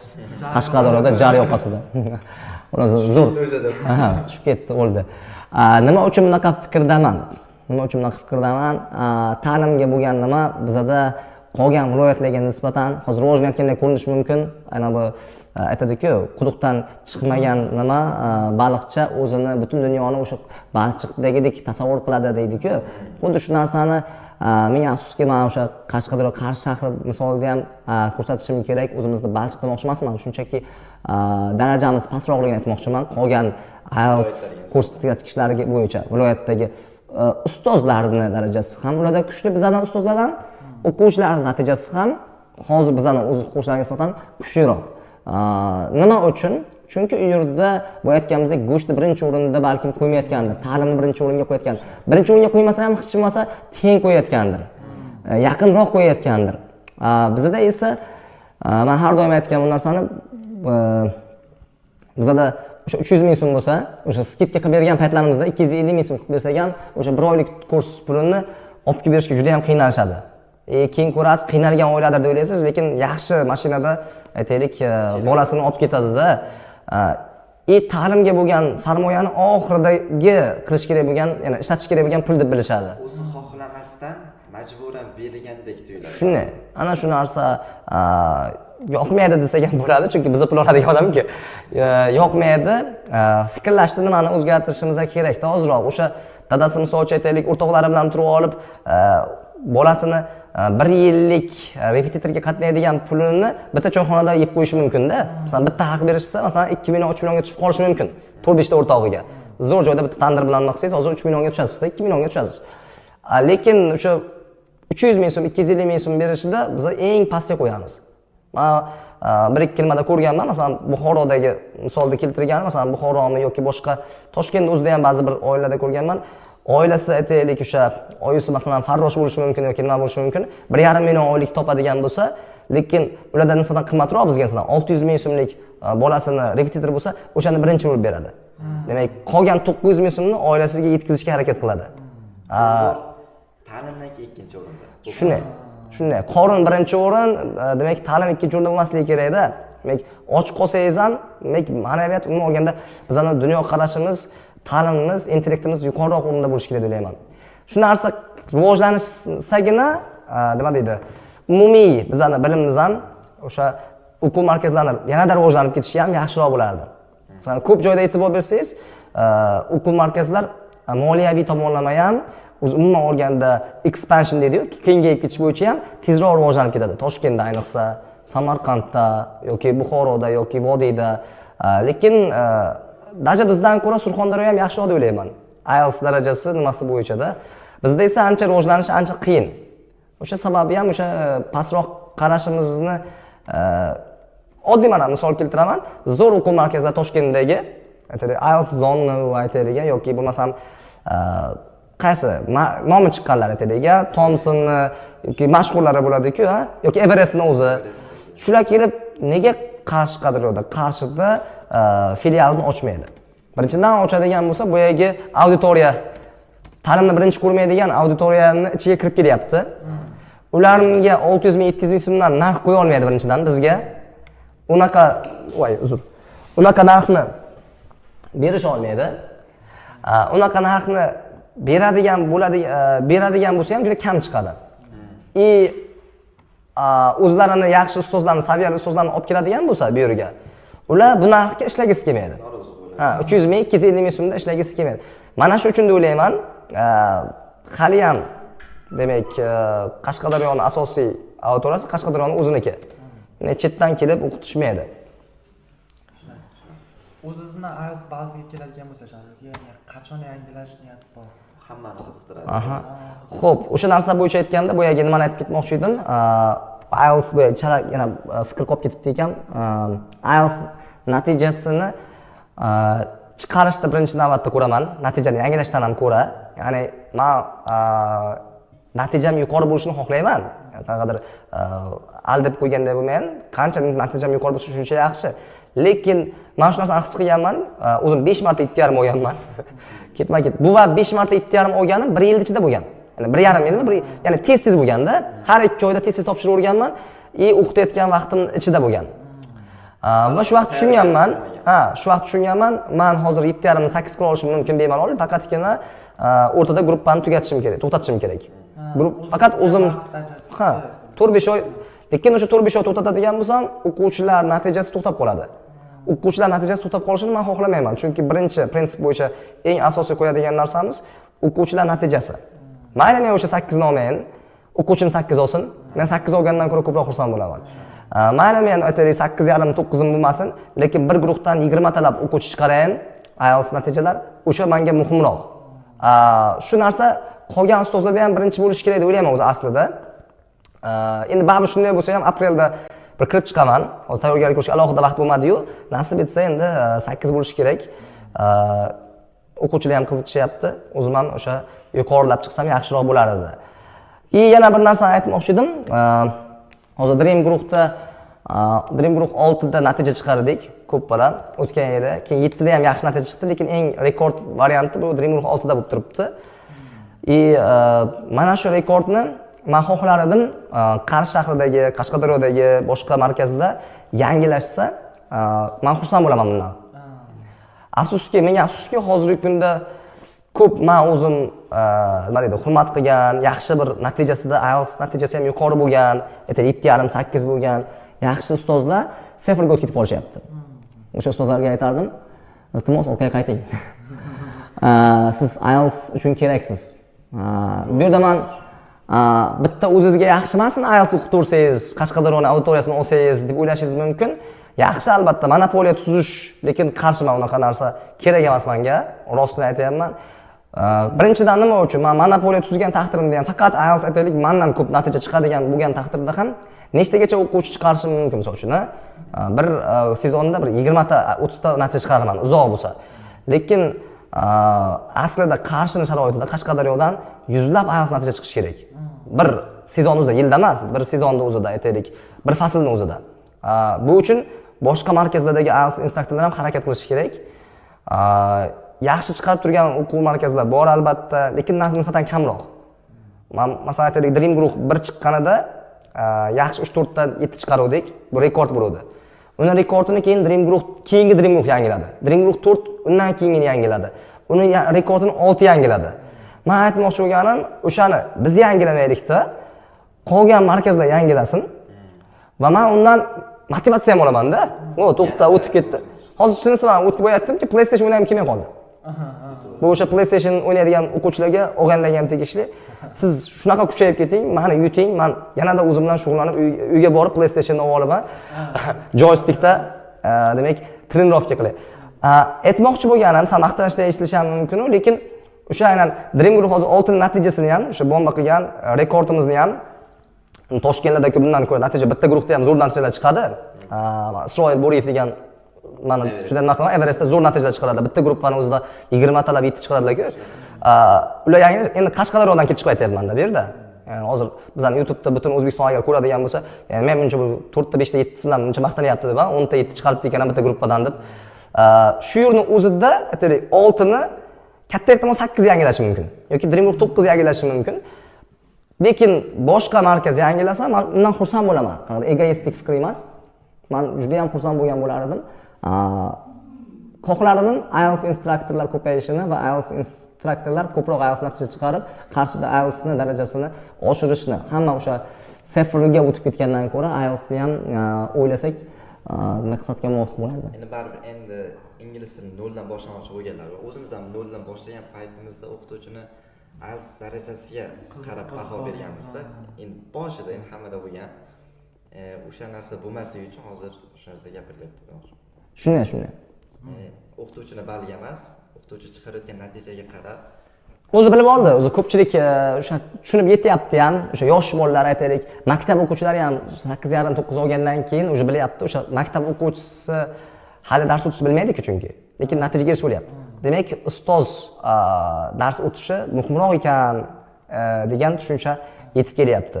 Qashqadaryoda jar yoqasida. Xullas, zo'r. Aha, tushib ketdi, o'ldi. Nima uchun bunaqa fikrdaman? Nima uchun bunaqa fikrdaman? Ta'limga bo'lgan nima bizada qolgan viloyatlarga nisbatan hozir rivojlanayotgandek ko'rinishi mumkin. Ana bu aytadiku, quduqdan chiqmagan nima baliqcha o'zini butun dunyoni o'sha balchiqdagidek tasavvur qiladi deydiku. Xuddi shu narsani ming afsuski man o'sha Qashqadaryo, Qarshi shahri misolida ham ko'rsatishim kerak. O'zimizni balchiq demoqchi emasman, shunchaki darajamiz pastroqligini aytmoqchiman. Qolgan IELTS ko'rsatkichlari bo'yicha viloyatdagi ustozlarni darajasi ham ularda kuchli bizlardan ustozlardan, o'quvchilarning natijasi ham hozir bizlarni o'z o'quvchilarga nisbatan kuchliroq. Nima uchun? Chunki u yerda boya aytganimizdek go'shtni birinchi o'rinda balkim qo'ymayotgandir, ta'limni birinchi o'ringa qo'yayotgan. Birinchi o'ringa qo'ymasa ham hech bo'lmasa teng qo'yayotgandir, yaqinroq qo'yayotgandir. Bizda esa man har doim aytgan bu narsani, bizada o'sha 300 ming so'm bo'lsa, o'sha скидка qilib bergan paytlarimizda 250 ming so'm qilib bersak ham o'sha bir oylik kurs pulini olib kelib berishga juda ham qiynalishadi. Keyin ko'rasiz, qiynalgan oiladir deb o'ylaysiz, lekin yaxshi mashinada aytaylik bolasini olib ketadida. Ta'limga bo'lgan sarmoyani oxiridagi qilish kerak bo'lgan, ya'ni ishlatish kerak bo'lgan pul deb bilishadi. O'zi xohlamasdan majburan berilgandek tuyuladi. Shunday. Ana shu narsa yoqmaydi desak ham bo'ladi, chunki bizni pul oladigan odamki. Yoqmaydi. Fikrlashni nimani o'zgartirishimiz kerakda ozroq. O'sha dadasi misol uchun aytaylik, o'rtoqlari bilan turib olib, bolasini bir yillik repetitorga qatnaydigan pulini bitta choyxonada yeb qo'yishi mumkin-da. Masalan, bitta haq berishsa, masalan, 2 million, 3 millionga tushib qolishi mumkin. 4-5 ta o'rtog'iga. Zo'r joyda bitta tandir bilan qilsangiz, hozir 3 millionga tushasiz, 2 millionga tushasiz. Lekin o'sha 300 ming so'm, 250 ming so'm berishida biz eng pastga qo'yamiz. Men bir ikki nimada ko'rganman, masalan, Buxorodagi misolda keltirganim, masalan, Buxoromi yoki boshqa Toshkentda o'zida ham ba'zi bir oilalarda ko'rganman. Oilasi aytaylik o'sha oyisi masalan farrosh bo'lishi mumkin yoki nima bo'lishi mumkin, 1,5 million oylik topadigan bo'lsa, lekin ulardan nisbatan qimmatroq bizga nisbatan 600 ming so'mlik bolasini repetitor bo'lsa, o'shani birinchi bo'lib beradi. Demak, qolgan 900 ming so'mni oilasiga yetkazishga harakat qiladi. Ta'limdan keyin ikkinchi o'rinda. Shunday. Shunday. Qorin birinchi o'rin, demak, ta'lim ikkinchi o'rinda bo'lmasligi kerakda. Demak, och qolsangiz ham, demak, ma'naviyat umuman olganda bizning dunyo qarashimiz, ta'limimiz, intellektimiz yuqoriroq o'rinda bo'lishi kerak deb o'ylayman. Shu narsa rivojlanishsagina, nima deydi, umumiy bizning bilimimiz ham o'sha o'quv markazlari yanada rivojlanib ketishi ham yaxshiroq bo'lardi. Masalan, ko'p joyda e'tibor bersangiz, o'quv markazlar moliyaviy tomonlama ham, o'zi umuman olganda expansion deydi-yu, kengayib ketish bo'yicha ham tezroq rivojlanib ketadi. Toshkentda ayniqsa, Samarqandda yoki Buxoroda yoki Vodiyda, lekin даже bizdan ko'ra Surxondaryo ham yaxshiroq deb o'ylayman. IELTS darajasi nimasi bo'yicha-da. Bizda esa ancha rivojlanish ancha qiyin. O'sha sababi ham o'sha pastroq qarashimizni oddiy mana misol keltiraman. Zo'r o'quv markazlar Toshkentdagi, aytaylik, IELTS Zone aytaylik yoki bo'lmasam qaysi nomi chiqqanlar aytaylik, Thomsonni yoki mashhurlari bo'ladi-ku, yoki Everestni o'zi. Shular kelib nega Qashqadaryoda, Qarshida filialini ochmaydi? Birinchidan ochadigan bo'lsa, boyagi auditoriya, ta'limni birinchi ko'rmaydigan auditoriyani ichiga kirib kelyapti. Ularga 600 ming, 700 ming so'mdan narx qo'ya olmaydi birinchidan bizga. Unaqa, voy, uzr. Unaqa narxni berisha olmaydi. Unaqa narxni beradigan bo'ladi, beradigan bo'lsa ham juda kam chiqadi. O'zlarini yaxshi ustozlarni, saviyali ustozlarni olib keladigan bo'lsa bu yerga, ular bu narxga ishlagisi kelmaydi. Ha, 300 ming, 250 ming so'mda ishlagisi kelmaydi. Mana shu uchun deb o'ylayman, hali ham demak, Qashqadaryoning asosiy auditoriyasi Qashqadaryoning o'ziniki. Ya'ni chetdan kelib o'qitishmaydi. O'zizni IELTS baziga keladigan bo'lsa, ya'ni qachon yangilash niyati bor? Hammani qiziqtiradi. Aha. Xo'p, o'sha narsa bo'yicha aytganda, boyagi nimani aytib ketmoqchi edim? IELTS bo'yicha chala yana fikr qolib ketibdi ekan. IELTS natijasini chiqarishda birinchi navbatda ko'raman, natijani yangilashdan ham ko'ra. Ya'ni men natijam yuqori bo'lishini xohlayman. Qanaqadir aldab qo'yganday bo'lmagan, qancha natijam yuqori bo'lsa shuncha yaxshi. Lekin men shu narsani his qilganman, o'zim 5 marta 2,5 olganman. Ketma-ket. Bu va 5 marta 2,5 olganim 1 yil ichida bo'lgan. Ya'ni 1,5 yilmi, ya'ni tez-tez bo'lganda, har 2 oyda tez-tez topshiraverganman, o'qitayotgan vaqtim ichida bo'lgan. Va shu vaqt tushunganman. Ha, shu vaqt tushunganman, man hozir 7.5 ni 8 qila olishim mumkin bemalol, faqatgina o'rtada gruppani tugatishim kerak, to'xtatishim kerak. Faqat o'zim, ha, 4-5 oy, lekin o'sha 4-5 oy to'xtatadigan bo'lsam, o'quvchilar natijasi to'xtab qoladi. O'quvchilar natijasi to'xtab qolishini men xohlamayman, chunki birinchi prinsip bo'yicha eng asosiy qo'yadigan narsamiz o'quvchilar natijasi. Mayli men o'sha 8 ni olmayin, o'quvchim 8 olsin, men 8 olgandan ko'ra ko'proq xursand bo'laman. Mayli men aytaylik 8.5 9 bo'lmasin, lekin bir guruhdan 20 talab o'quvchi chiqarayin, IELTS natijalar o'sha menga muhimroq. Shu narsa qolgan ustozlarda ham birinchi bo'lishi kerak deb o'ylayman o'zi aslida. Endi baribir shunday bo'lsa ham aprelda bir kirib chiqaman. Hozir tayyorgarlik ko'rishga alohida vaqt bo'lmadi-yu, nasib etsa endi 8 bo'lishi kerak. O'quvchilar ham qiziqishyapti. O'zim ham o'sha yuqorilab chiqsam yaxshiroq bo'lar edi. Yana bir narsani aytmoqchi edim. Hozir Dream guruhda, Dream guruh 6 da natija chiqardik ko'p bala o'tgan yili. Keyin 7 da ham yaxshi natija chiqdi, lekin eng rekord varianti bu Dream guruh 6 da bo'lib turibdi. Mana shu rekordni men xohlar edim, Qarshi shahridagi, Qashqadaryodagi boshqa markazda yangilashsa, men xursand bo'laman bundan. Afsuski, menga afsuski hozirgi kunda ko'p men o'zim nima deydi, hurmat qilgan, yaxshi bir natijasida IELTS natijasi ham yuqori bo'lgan, aytaylik 7.5, 8 bo'lgan yaxshi ustozlar CEFRga o'tib ketib qolishyapti. O'sha ustozlarga aytardim, iltimos orqaga qayting. Siz IELTS uchun keraksiz. Bu yerda men bitta o'zingizga yaxshi emasmi IELTS o'qittirsangiz, Qashqadaryoning auditoriyasini olsangiz deb o'ylashingiz mumkin. Yaxshi albatta monopoliya tuzish, lekin qarshiman, unaqa narsa kerak emas menga, rostini aytyapman. Birinchidan nima uchun men monopoliya tuzgan taqdirimda ham faqat IELTS aytaylik mendan ko'p natija chiqadigan bo'lgan taqdirda ham nechtagacha o'quvchi chiqarishim mumkin misol uchun, bir sezonda bir 20 ta 30 ta natija chiqaraman uzoq bo'lsa. Lekin aslida Qarshini sharoitida Qashqadaryodan yuzlab IELTS natija chiqishi kerak. Bir sezon o'zida, yilda emas, bir sezonda o'zida aytaylik, bir faslning o'zida. Bu uchun boshqa markazlardagi IELTS instruktorlar ham harakat qilishi kerak. Yaxshi chiqarib turgan o'quv markazlar bor albatta, lekin nisbatan kamroq. Man masalan aytaylik Dream guruh bir chiqqanida yaxshi 3-4 ta 7 chiqaruvdik, bu rekord bo'ldi. Uni rekordini keyin Dream guruh, keyingi Dream guruh yangiladi. Dream guruh 4 undan keyingini yangiladi. Uni rekordini 6 yangiladi. Men aytmoqchi bo'lganim, o'shani biz yangilamaylikda, qolgan markazlar yangilasin va men undan motivatsiya ham olamanda. O, to'xta, o'tib ketdi. Hozir chinisi men o'tib aytdimki, PlayStation o'ynagim kelmay qoldi. Bu o'sha PlayStation o'ynaydigan o'quvchilarga, og'aynilarga ham tegishli. Siz shunaqa kuchayib keting, meni yuting, men yanada o'zim bilan shug'ullanib uyga borib PlayStation'ni olib olaman. Joystickda, demak, trenirovka qilay. Aytmoqchi bo'lganim, san maqtanishda eshitilishi ham mumkin, lekin o'sha aynan Dream Group hozir oltin natijasini ham, o'sha bomba qilgan rekordimizni ham Toshkentdagi bundan ko'ra natija bitta guruhda ham zo'r natijalar chiqadi. Isroil Bo'riyev degan mana shundan nima qilaman, Everestda zo'r natijalar chiqaradi. Bitta gruppani o'zida 20 talab 7 chiqaradilar-ku. Ular yangi endi Qashqadaryodan kelib chiqib aytyapman-da bu yerda. Ya'ni hozir bizani YouTube'da butun O'zbekiston agar ko'radigan bo'lsa, ya'ni men buncha bu 4 ta 5 ta 7 bilan buncha maqtanyapti deb, 10 ta 7 chiqaribdi ekan bitta gruppadan deb. Shu yerni o'zida aytaylik 6 ni katta ehtimol 8 yangilashi mumkin yoki Dream Group 9 yangilashi mumkin. Lekin boshqa markaz yangilasa, men undan xursand bo'laman. Egoistik fikr emas. Men juda ham xursand bo'lgan bo'lar edim. Xohlar edim IELTS instruktorlar ko'payishini va IELTS instruktorlar ko'proq IELTS natija chiqarib, Qarshida IELTSni darajasini oshirishni. Hamma o'sha CEFRga o'tib ketgandan ko'ra IELTSni ham o'ylasak, maqsadga muvofiq bo'ladi. Endi baribir endi ingliz tilini noldan boshlamoqchi bo'lganlar va o'zimiz ham noldan boshlagan paytimizda o'qituvchini IELTS darajasiga qarab baho berganmizda. Endi boshida endi hammada bo'lgan o'sha narsa bo'lmasligi uchun hozir o'sha narsa gapirilyapti demoqchi. Shunday, shunday. O'qituvchini balliga emas, o'qituvchi chiqarayotgan natijaga qarab. O'zi bilib oldi, o'zi ko'pchilik o'sha tushunib yetyapti ham, o'sha yosh bolalar aytaylik, maktab o'quvchilari ham 8.5 9 olgandan keyin o'sha bilyapti, o'sha maktab o'quvchisi hali dars o'tishni bilmaydi-ku chunki, lekin natijaga erishib bo'lyapti. Demak, ustoz dars o'tishi muhimroq ekan degan tushuncha yetib kelyapti.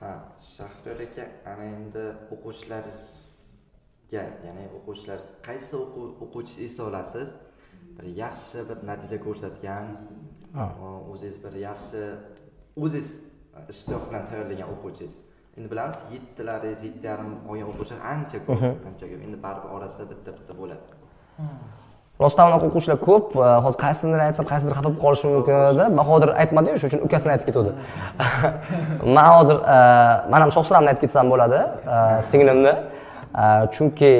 Ha, Shahriyor aka, ana endi o'quvchilaringizga, ya'ni o'quvchilar qaysi o'quvchi esla olasiz? Bir yaxshi bir natija ko'rsatgan, o'zingiz bir yaxshi, o'zingiz ishtiyoq bilan tayyorlagan o'quvchingiz Endi bilamiz, yettilaringiz, 7,5 olgan o'quvchilar ancha ko'p, ancha ko'p. Endi baribir orasida bitta bitta bo'ladi. Rostdan unaqa o'quvchilar ko'p. Hozir qaysidir aytsam, qaysidir xafa bo'lib qolishi mumkin edi. Bahodir aytmadi-yu, shuning uchun ukasini aytib ketuvdi. Man hozir man ham Shohsanamni aytib ketsam bo'ladi, singlimni. Chunki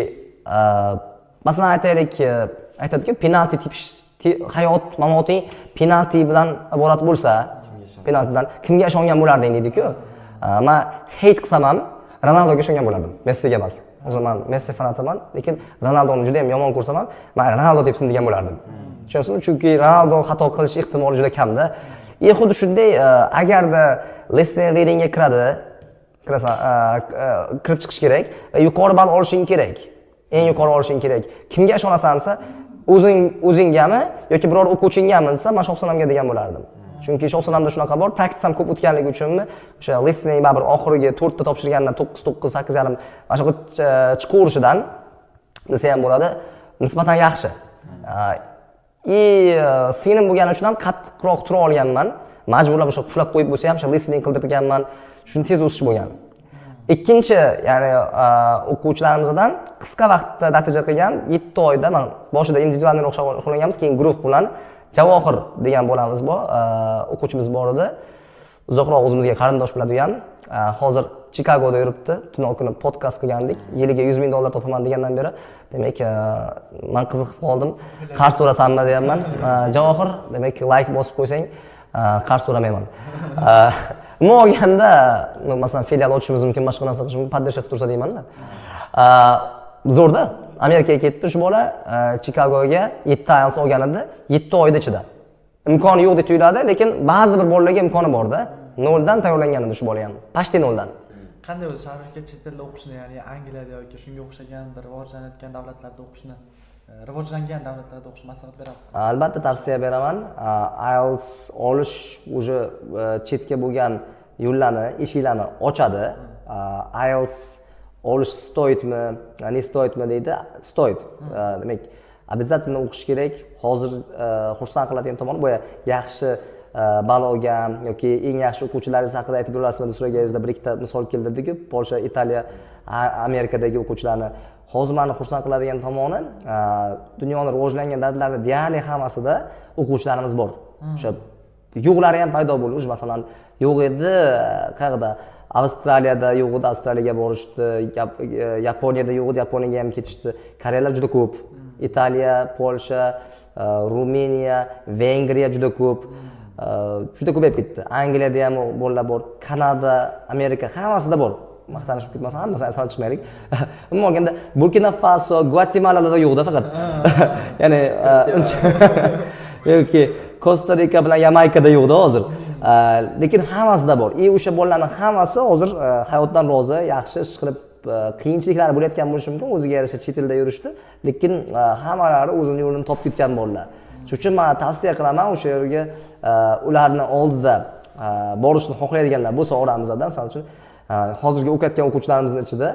masalan aytaylik, aytadiku, penalti tepish, hayot mamoting penalti bilan iborat bo'lsa, penalti bilan kimga ishongan bo'larding deydi-ku. Man hate qilsam ham Ronaldoga ishongan bo'lardim, Messiga emas. Hozir man Messi fanatiman, lekin Ronaldoni juda ham yomon ko'rsam ham, man Ronaldo tepsin degan bo'lardim. Tushunyapsizmi? Chunki Ronaldo xato qilish ehtimoli juda kamda. И xuddi shunday, agarda listening, readingga kiradi, kirasan, kirib chiqish kerak va yuqori ball olishing kerak. Eng yuqori olishing kerak. Kimga ishonasan desa, o'zing o'zingami yoki biror o'quvchingami desa, man Shohsanamga degan bo'lardim. Chunki Shohsanamda shunaqa bor, practice ham ko'p o'tganligi uchunmi, o'sha listening baribir oxirgi 4 ta topshirgandan 9, 9, 8,5 mana shunaqa chiqaverishidan desa ham bo'ladi, nisbatan yaxshi. И singlim bo'lgani uchun ham qattiqroq tura olganman. Majburlab o'sha qulflab qo'yib bo'lsa ham o'sha listening qildirganman. Shuni tez o'sish bo'lgan. Ikkinchi, ya'ni o'quvchilarimizdan qisqa vaqtda natija qilgan, 7 oyda, man boshida индивидуальный shug'ullanganmiz, keyin guruh bilan Javohir degan bolamiz bor, o'quvchimiz bor edi. Uzoqroq o'zimizga qarindosh bo'ladi u ham. Hozir Chikagoda yuribdi. Tunov kuni podkast qilgandik. Yiliga 100 ming dollar topaman degandan beri, demak, man qiziqib qoldim. Qarz so'rasammi deyapman. Javohir, demak, layk bosib qo'ysang, qarz so'ramayman. Umuman olganda, masalan, filial ochishimiz mumkin, boshqa narsa qilishimiz mumkin, поддержка qilib tursa deymanda. Zo'rda. Amerikaga ketdi shu bola, Chikagoga 7 IELTS olgan edi, 7 oyda ichida. Imkoni yo'qdek tuyuladi, lekin ba'zi bir bolalarga imkoni borda. Noldan tayyorlangan edi shu bola ham. Почти noldan. Qanday o'zi Shahriyor aka chet elda o'qishni, ya'ni Angliyada yoki shunga o'xshagan bir rivojlanayotgan davlatlarda o'qishni, rivojlangan davlatlarda o'qishni maslahat berasiz? Albatta tavsiya beraman. IELTS olish уже chetga bo'lgan yo'llarni, eshiklarni ochadi. IELTS olish стоит mi, не стоит mi deydi. Стоит. Demak, обязательно o'qish kerak. Hozir xursand qiladigan tomoni, boya yaxshi ball olgan yoki eng yaxshi o'quvchilaringiz haqida aytib berasizmi deb so'raganingizda bir ikkita misol keltirdik-ku, Polsha, Italiya, Amerikadagi o'quvchilarni. Hozir mani xursand qiladigan tomoni, dunyoni rivojlangan davlatlarida deyarli hammasida o'quvchilarimiz bor. O'sha yo'qlari ham paydo bo'ldi. Уже masalan, yo'q edi, qayerda? Avstraliyada yo'q edi, Avstraliyaga borishdi, Yaponiyada yo'q edi, Yaponiyaga ham ketishdi. Koreyalar juda ko'p. Italiya, Polsha, Ruminiya, Vengriya juda ko'p. Juda ko'payib ketdi. Angliyada ham bolalar bor, Kanada, Amerika, hammasida bor. Maqtanishib ketmasin, hammasini sanab chiqmaylik. Umuman olganda Burkina Faso, Gvatemalada yo'qda faqat. Ya'ni yoki Kosta Rika bilan Yamaykada yo'qda hozir. Lekin hammasida bor. И o'sha bolalarning hammasi hozir hayotdan rozi, yaxshi ish qilib, qiyinchiliklari bo'layotgan bo'lishi mumkin, o'ziga yarasha chet elda yurishdi, lekin hammalari o'zini yo'lini topib ketgan bolalar. Shuning uchun man tavsiya qilaman, o'sha yerga ularni oldida borishni xohlaydiganlar bo'lsa oramizda, misol uchun, hozirgi o'qiyotgan o'quvchilarimizni ichida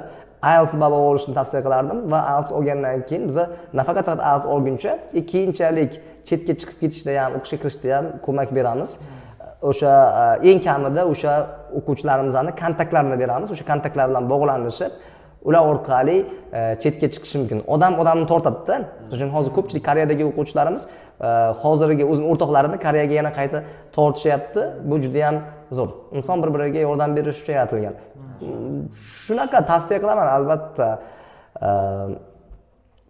IELTS ball olishni tavsiya qilardim va IELTS olgandan keyin biza nafaqat faqat IELTS olguncha, keyinchalik chetga chiqib ketishda ham, o'qishga kirishda ham ko'mak beramiz. O'sha eng kamida o'sha o'quvchilarimizni kontaktlarini beramiz, o'sha kontaktlar bilan bog'lanishib, ular orqali chetga chiqishi mumkin. Odam odamni tortadida. Shuning uchun hozir ko'pchilik Koreyadagi o'quvchilarimiz hozirgi o'zini o'rtoqlarini Koreyaga yana qayta tortishyapti. Bu juda yam zo'r. Inson bir biriga yordam berish uchun yaratilgan. Shunaqa tavsiya qilaman albatta.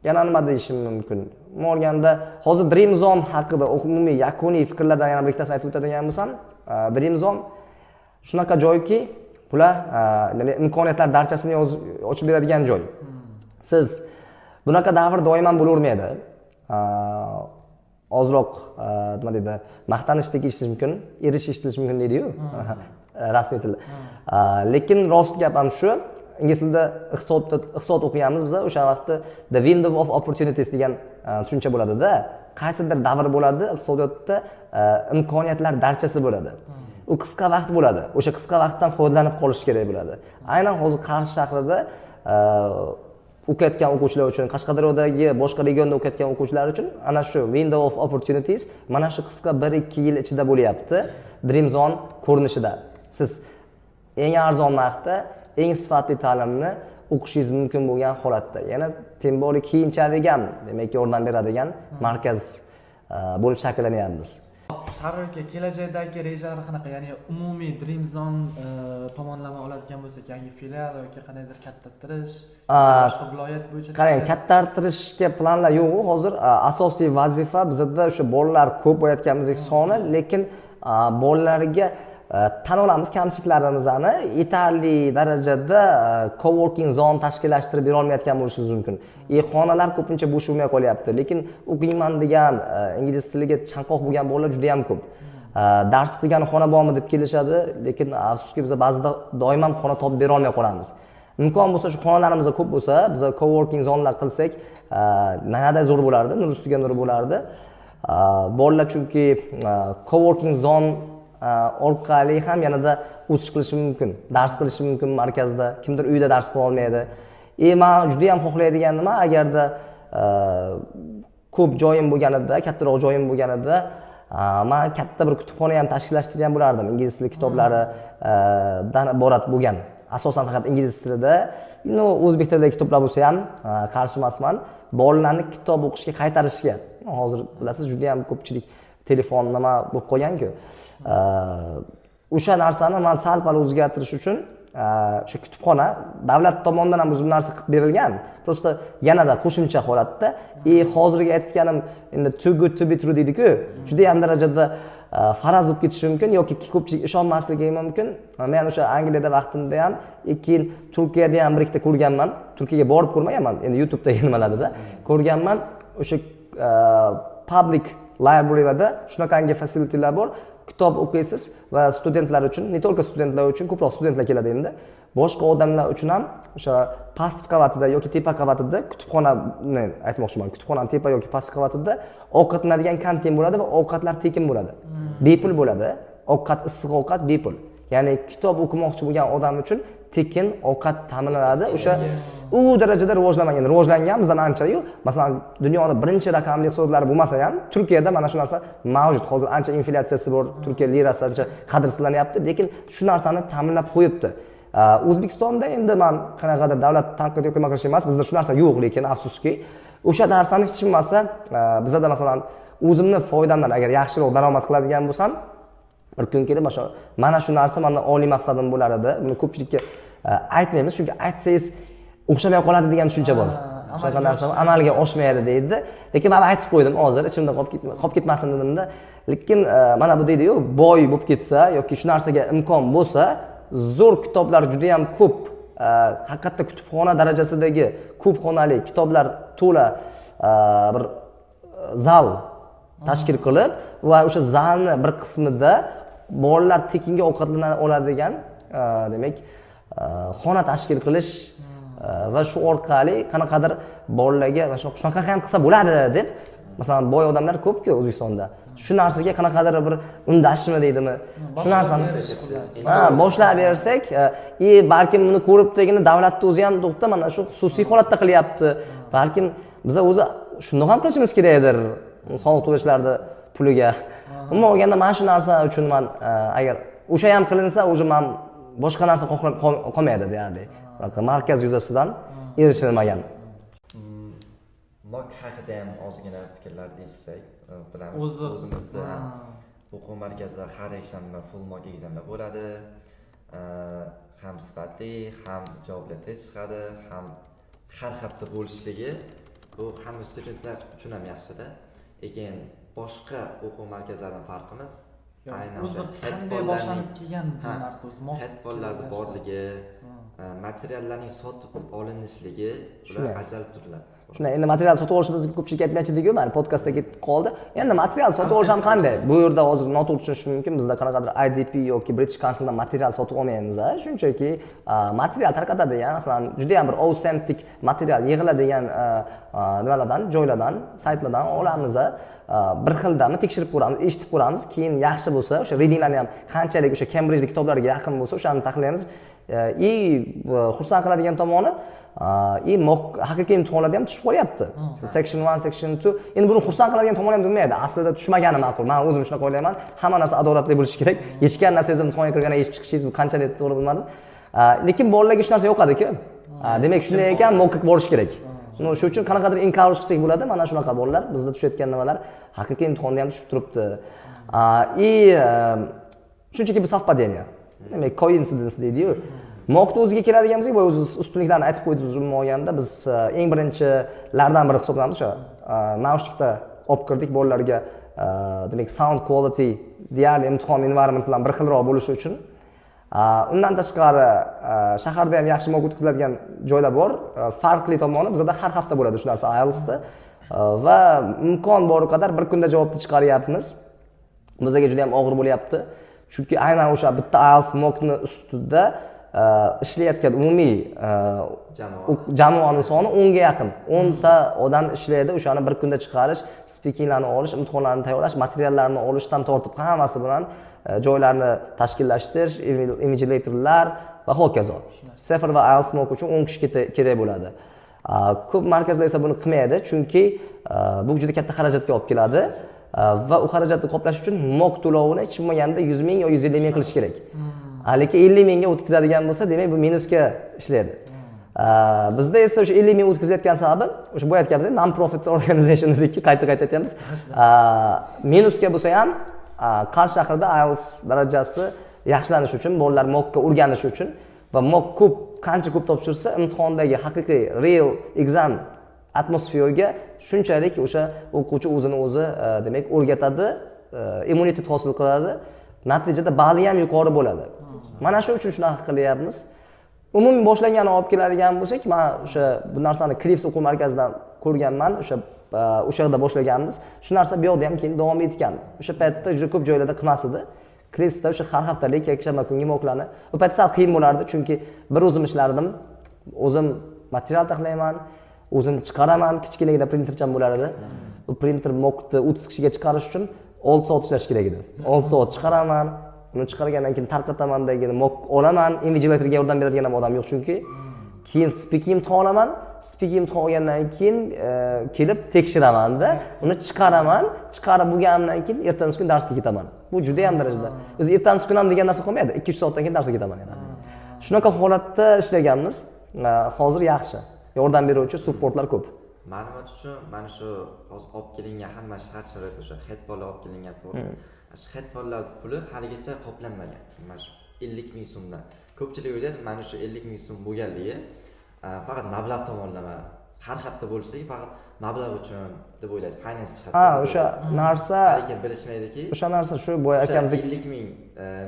Yana nima deyishim mumkin? Umuman olganda hozir Dream Zone haqida umumiy yakuniy fikrlardan yana bir ikkitasini aytib o'tadigan bo'lsam, Dream Zone shunaqa joyki, bular imkoniyatlar darchasini ochib beradigan joy. Siz bunaqa davr doim ham bo'lavermaydi. Ozroq nima deydi, maqtanishdek eshitish mumkin, erish eshitilishi mumkin deydiyu rasmiy tilda. Lekin rost gap ham shu. Ingliz tilida iqtisod o'qiganmiz biz, o'sha vaqtda the window of opportunities degan tushuncha bo'ladida. Qaysidir davr bo'ladi iqtisodiyotda, imkoniyatlar darchasi bo'ladi. U qisqa vaqt bo'ladi. O'sha qisqa vaqtdan foydalanib qolish kerak bo'ladi. Aynan hozir Qarshi shahrida o'qiyotgan o'quvchilar uchun, Qashqadaryodagi boshqa regionda o'qiyotgan o'quvchilar uchun ana shu window of opportunities mana shu qisqa 1-2 yil ichida bo'lyapti. Dream Zone ko'rinishida. Siz eng arzon narxda, Eng sifatli ta'limni o'qishingiz mumkin bo'lgan holatda, yana тем более keyinchalik ham, demak, yordam beradigan markaz bo'lib shakllanyapmiz. Shahriyor aka, kelajakdagi rejalar qanaqa? Ya'ni umumiy Dream Zone tomonlama oladigan bo'lsak, yangi filial yoki qandaydir kattartirish, boshqa viloyat bo'yicha Qarang, chiqish? Kattartirishga planlar yo'q hozir. Asosiy vazifa bizada o'sha bolalar ko'p bo'layotganimizdek soni, lekin bolalarga, tan olamiz kamchiliklarimizni, yetarli darajada coworking zone tashkillashtirib berolmayotgan bo'lishimiz mumkin. И xonalar ko'pincha bo'sh bo'lmay qolyapti, lekin o'qiyman degan, ingliz tiliga chanqoq bo'lgan bolalar juda yam ko'p. Dars qilgan xona bormi deb kelishadi, lekin afsuski, biz ba'zida doim ham xona topib berolmay qolamiz. Imkon bo'lsa, shu xonalarimiz ko'p bo'lsa, biz coworking zonalar qilsak, yanada zo'r bo'lardi, nur ustiga nur bo'lardi. Bolalar chunki coworking zone orqali ham yanada o'sish qilishi mumkin, dars qilishi mumkin markazda. Kimdir uyda dars qila olmaydi. И man juda yam xohlaydigan nima, agarda ko'p joyim bo'lganida, kattaroq joyim bo'lganida, man katta bir kutubxona ham tashkillashtirgan bo'lardim, ingliz tili kitoblaridan iborat bo'lgan, asosan faqat ingliz tilida. Ну, o'zbek tilidagi kitoblar bo'lsa ham qarshi emasman. Bolalarni kitob o'qishga qaytarishga, hozir bilasiz, juda yam ko'pchilik telefon nima bo'lib qolganku. O'sha narsani man sal pal o'zgartirish uchun o'sha kutubxona davlat tomonidan ham o'zi bu narsa qilib berilgan, просто yanada qo'shimcha holatda. И hozirgi aytganim endi too good to be true deydiku, judayam darajada faraz bo'lib ketishi mumkin yoki ko'pchilik ishonmasligi mumkin. Men o'sha Angliyada vaqtimda ham, keyin Turkiyada ham bir ikkita ko'rganman. Turkiyaga borib ko'rmaganman endi, YouTubedagi nimalarda ko'rganman. O'sha public librarylarda shunaqangi facilitylar bor, kitob o'qiysiz va studentlar uchun, не только studentlar uchun, ko'proq studentlar keladi endi, boshqa odamlar uchun ham o'sha past qavatida yoki tepa qavatida, kutubxonani aytmoqchiman, kutubxonani tepa yoki past qavatida ovqatlanadigan kantin bo'ladi va ovqatlar tekin bo'ladi, bepul bo'ladi. Ovqat, issiq ovqat bepul, ya'ni kitob o'qimoqchi bo'lgan odam uchun tekin ovqat ta'minlanadi. O'sha u darajada rivojlanmagan, rivojlangan bizdan anchayu. Masalan, dunyoni birinchi raqamli iqtisodlari bo'lmasa ham, Turkiyada mana shu narsa mavjud. Hozir ancha inflyatsiyasi bor, Turkiya lirasi ancha qadrsizlanyapti, lekin shu narsani ta'minlab qo'yibdi. O'zbekistonda endi man qanaqadir davlat tanqid yoki nima qilish emas, bizda shu narsa yo'q, lekin afsuski, o'sha narsani hech bo'lmasa bizada, masalan, o'zimni foydamdan agar yaxshiroq daromad qiladigan bo'lsam, bir kun kelib mana shu narsa mani oliy maqsadim bo'lar edi. Buni ko'pchilikka aytmaymiz, chunki aytsangiz o'xshamay qoladi degan tushuncha bor. Shunaqa narsa amalga oshmaydi deydi, lekin man aytib qo'ydim hozir, ichimda qolib ketmasin dedimda. Lekin mana bu deydiyu, boy bo'lib ketsa yoki shu narsaga imkon bo'lsa, zo'r kitoblar juda yam ko'p, haqiqatda kutubxona darajasidagi ko'p xonali, kitoblar to'la bir zal tashkil qilib va o'sha zalni bir qismida bolalar tekinga ovqatlana oladigan, demak, xona tashkil qilish va shu orqali qanaqadir bolalarga mana shunaqa ham qilsa bo'ladi deb, masalan, boy odamlar ko'pku O'zbekistonda, shu narsaga qanaqadir bir undashmi deydimi, shu narsani, ha, boshlab bersak и balkim buni ko'rib tagini davlatni o'zi ham, to'xta, mana shu xususiy holatda qilyapti, balkim biza o'zi shundoq ham qilishimiz kerakdir soliq to'lashlarni puliga. Umuman olganda, mana shu narsa uchun man agar o'sha ham qilinsa, уже man boshqa narsa xohlab qolmaydi deyarli. Markaz yuzasidan erishilmagan. Mock haqida ham ozgina fikrlarni eshitsak, bilamiz. O'zimizda o'quv markazida har yakshanba full mock examlar bo'ladi. Ham sifatli, ham javoblar tez chiqadi, ham har hafta bo'lishligi bu hamma studentlar uchun ham yaxshida. Lekin boshqa o'quv markazlaridan farqimiz aynan o'zi o'sha qanday headphonelarning- boshlanib kelgan bu Ha, narsa o'zi mock headphonelarni borligi, materiallarning sotib olinishligi, ular Shunday. ajralib turiladi. Shunday, endi material sotib olish, biz ko'pchilik aytmoqchi, mana podkastda ketib qoldi. Endi material sotib olish ham qanday, bu yerda hozir noto'g'ri tushunishi mumkin, bizda qanaqadir IDP yoki British Councildan material sotib olmaymiz, shunchaki material tarqatadigan, masalan, juda yam bir authentic material yig'iladigan nimalardan, joylardan, saytlardan olamiz. Bir xildami tekshirib ko'ramiz, eshitib ko'ramiz, keyin yaxshi bo'lsa, o'sha readinglarni ham qanchalik o'sha Cambridge kitoblarga yaqin bo'lsa, o'shani taxlaymiz. И xursand qiladigan tomoni, и mock, haqiqiy imtihonlarda ham tushib qolyapti, section 1, section 2. Endi buni xursand qiladigan tomoni ham bo'lmaydi, aslida tushmagani ma'qul, man o'zim shunaqa o'ylayman. Hamma narsa adolatli bo'lishi kerak. Yechgan narsangizni imtihonga kirganda yechib chiqishingiz, bu qanchalik to'g'ri, bilmadim. Lekin bolalarga shu narsa yoqadi-ku. Demak, shunday ekan, mockka borish kerak. Shu uchun qanaqadir encourage qilsak bo'ladi. Mana shunaqa bolalar bizda tushayotgan nimalar haqiqiy imtihonda ham tushib turibdi. И shunchaki bu совпадение. Demak, coincidence deydi-yu. Mockni o'ziga keladigan bo'lsak, boya o'zi ustunliklarni aytib qo'ydingiz. Umuman olganda biz eng birinchilardan biri hisoblanamiz. O'sha naushnikda olib kirdik bolalarga, demak, sound quality deyarli imtihon environment bilan bir xilroq bo'lishi uchun. Undan tashqari, shaharda ham yaxshi mock o'tkaziladigan joylar bor. Farqli tomoni, bizada har hafta bo'ladi shu narsa IELTSda va imkon bor qadar bir kunda javobni chiqaryapmiz. Bizga juda ham og'ir bo'lyapti, chunki aynan o'sha bitta IELTS mockni ustida ishlayotgan umumiy jamoani soni 10ga yaqin, 10ta odam ishlaydi. O'shani bir kunda chiqarish, speakinglarni olish, imtihonlarni tayyorlash, materiallarni olishdan tortib hammasi bilan, joylarni tashkillashtirish, invigilatorlar va hokazo. CEFR va IELTS mock uchun 10 kishi kerak bo'ladi. Ko'p markazlar esa buni qilmaydi, chunki bu juda katta xarajatga olib keladi va u xarajatni qoplash uchun mock to'lovini hech bo'lmaganda 100 ming yo 150 ming qilish kerak. Lekin 50 mingga o'tkazadigan bo'lsa, demak, bu minusga ishlaydi. Bizda esa o'sha 50 ming o'tkazilayotgan sababi o'sha boya aytganimizdek, non profit organization dedikku, qayta qayta aytyapmiz. Minusga bo'lsa ham, Qarshi shahrida IELTS darajasi yaxshilanishi uchun, bolalar mockka o'rganishi uchun va mock ko'p, qancha ko'p topshirsa, imtihondagi haqiqiy real exam atmosferaga shunchalik o'sha o'quvchi o'zini o'zi demak, o'rgatadi, immunitet hosil qiladi, natijada balli ham yuqori bo'ladi. Mana shu uchun shunaqa qilyapmiz. Umumiy boshlangani olib keladigan bo'lsak, man o'sha bu narsani Cliffs o'quv markazidan ko'rganman. O'sha yerda boshlaganmiz shu narsa, bu yoqda ham keyin davom etgan. O'sha paytda juda ko'p joylarda qilmas edi. Cliffsda o'sha har haftalik yakshanba kungi mocklarni, u payt sal qiyin bo'lardi, chunki bir o'zim ishlardim, o'zim material taxlayman, o'zim chiqaraman. Kichkinagina printercham bo'lar edi. U printer mockni 30 kishiga chiqarish uchun 6 soat ishlash kerak edi. 6 soat chiqaraman, uni chiqargandan keyin tarqataman, keyin mock olaman, invigilatorga yordam beradigan ham odam yo'q chunki. Keyin speaking imtihon olaman, speaking imtihon olgandan keyin kelib tekshiramanda, uni chiqaraman. Chiqarib bo'lganimdan keyin ertasi kun darsga ketaman. Bu juda yam darajada, o'zi ertasi kun ham degan narsa qolmaydi, 2-3 soatdan keyin darsga ketaman yana. Shunaqa holatda ishlaganmiz. Hozir yaxshi, yordam beruvchi supportlar ko'p. Ma'lumot uchun, mana shu hozir olib kelingan hamma shart sharoit, o'sha headphonelar olib kelingan, to'g'ri? Shu headphonelar puli haligacha qoplanmagan, mana shu 50 000 so'mdan. Ko'pchilik o'ylaydi, mana shu 50 000 so'm bo'lganligi faqat mablag' tomonlama, har hafta bo'lishligi faqat mablag' uchun deb o'ylaydi, finance jihatdan Ha, deb o'sha o'ylaydi. narsa. Lekin bilishmaydiki, O'sha narsa shu boya o'sha aytganimizdek, 50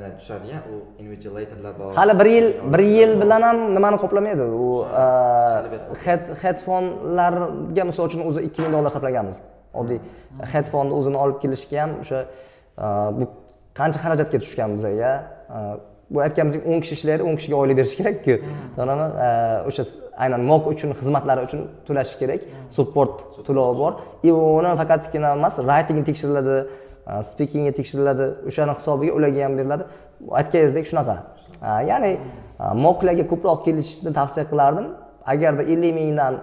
000 tushadigan u invigilatorlar bor, hali bir yil bilan ham nimani qoplamaydi u. Hali bir- Headphonelarga misol uchun o'zi 2000 dollar sarflaganmiz. Oddiy headphone o'zini olib kelishga ham o'sha bu qancha xarajatga tushgan bizaga. Bu aytganimizdek, 10 kishi ishlaydi, 10 kishiga oylik berish kerakku, to'g'rimi? O'sha aynan mock uchun, xizmatlari uchun to'lash kerak, support to'lovi bor. И uni faqatgina emas, writing tekshiriladi, speakingi tekshiriladi, o'shani hisobiga ularga ham beriladi. Aytganingizdek shunaqa. Ya'ni mocklarga ko'proq kelishni tavsiya qilardim. Agarda 50 mingdan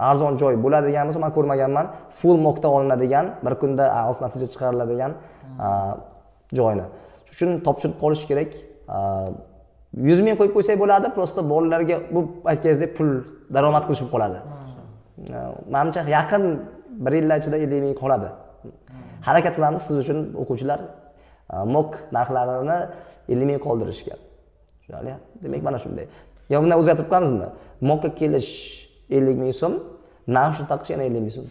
arzon joy bo'ladigan bo'lsa, man ko'rmaganman full mockda olinadigan, bir kunda IELTS natija chiqariladigan joyni. Shuning uchun topshirib qolish kerak. 100 ming qo'yib qo'ysak bo'ladi, просто bolalarga bu aytganingizdek pul daromad qilishib qoladi. Manimcha, yaqin bir yillar ichida 50 ming qoladi. Harakat qilamiz siz uchun, o'quvchilar, mock narxlarini 50 ming qoldirishga. Tushunarli? Demak, mana shunday. Yo bundan o'zgartirib qo'yamizmi? Mockka kelish 50 ming so'm, naushnik taqish yana 50 ming so'm.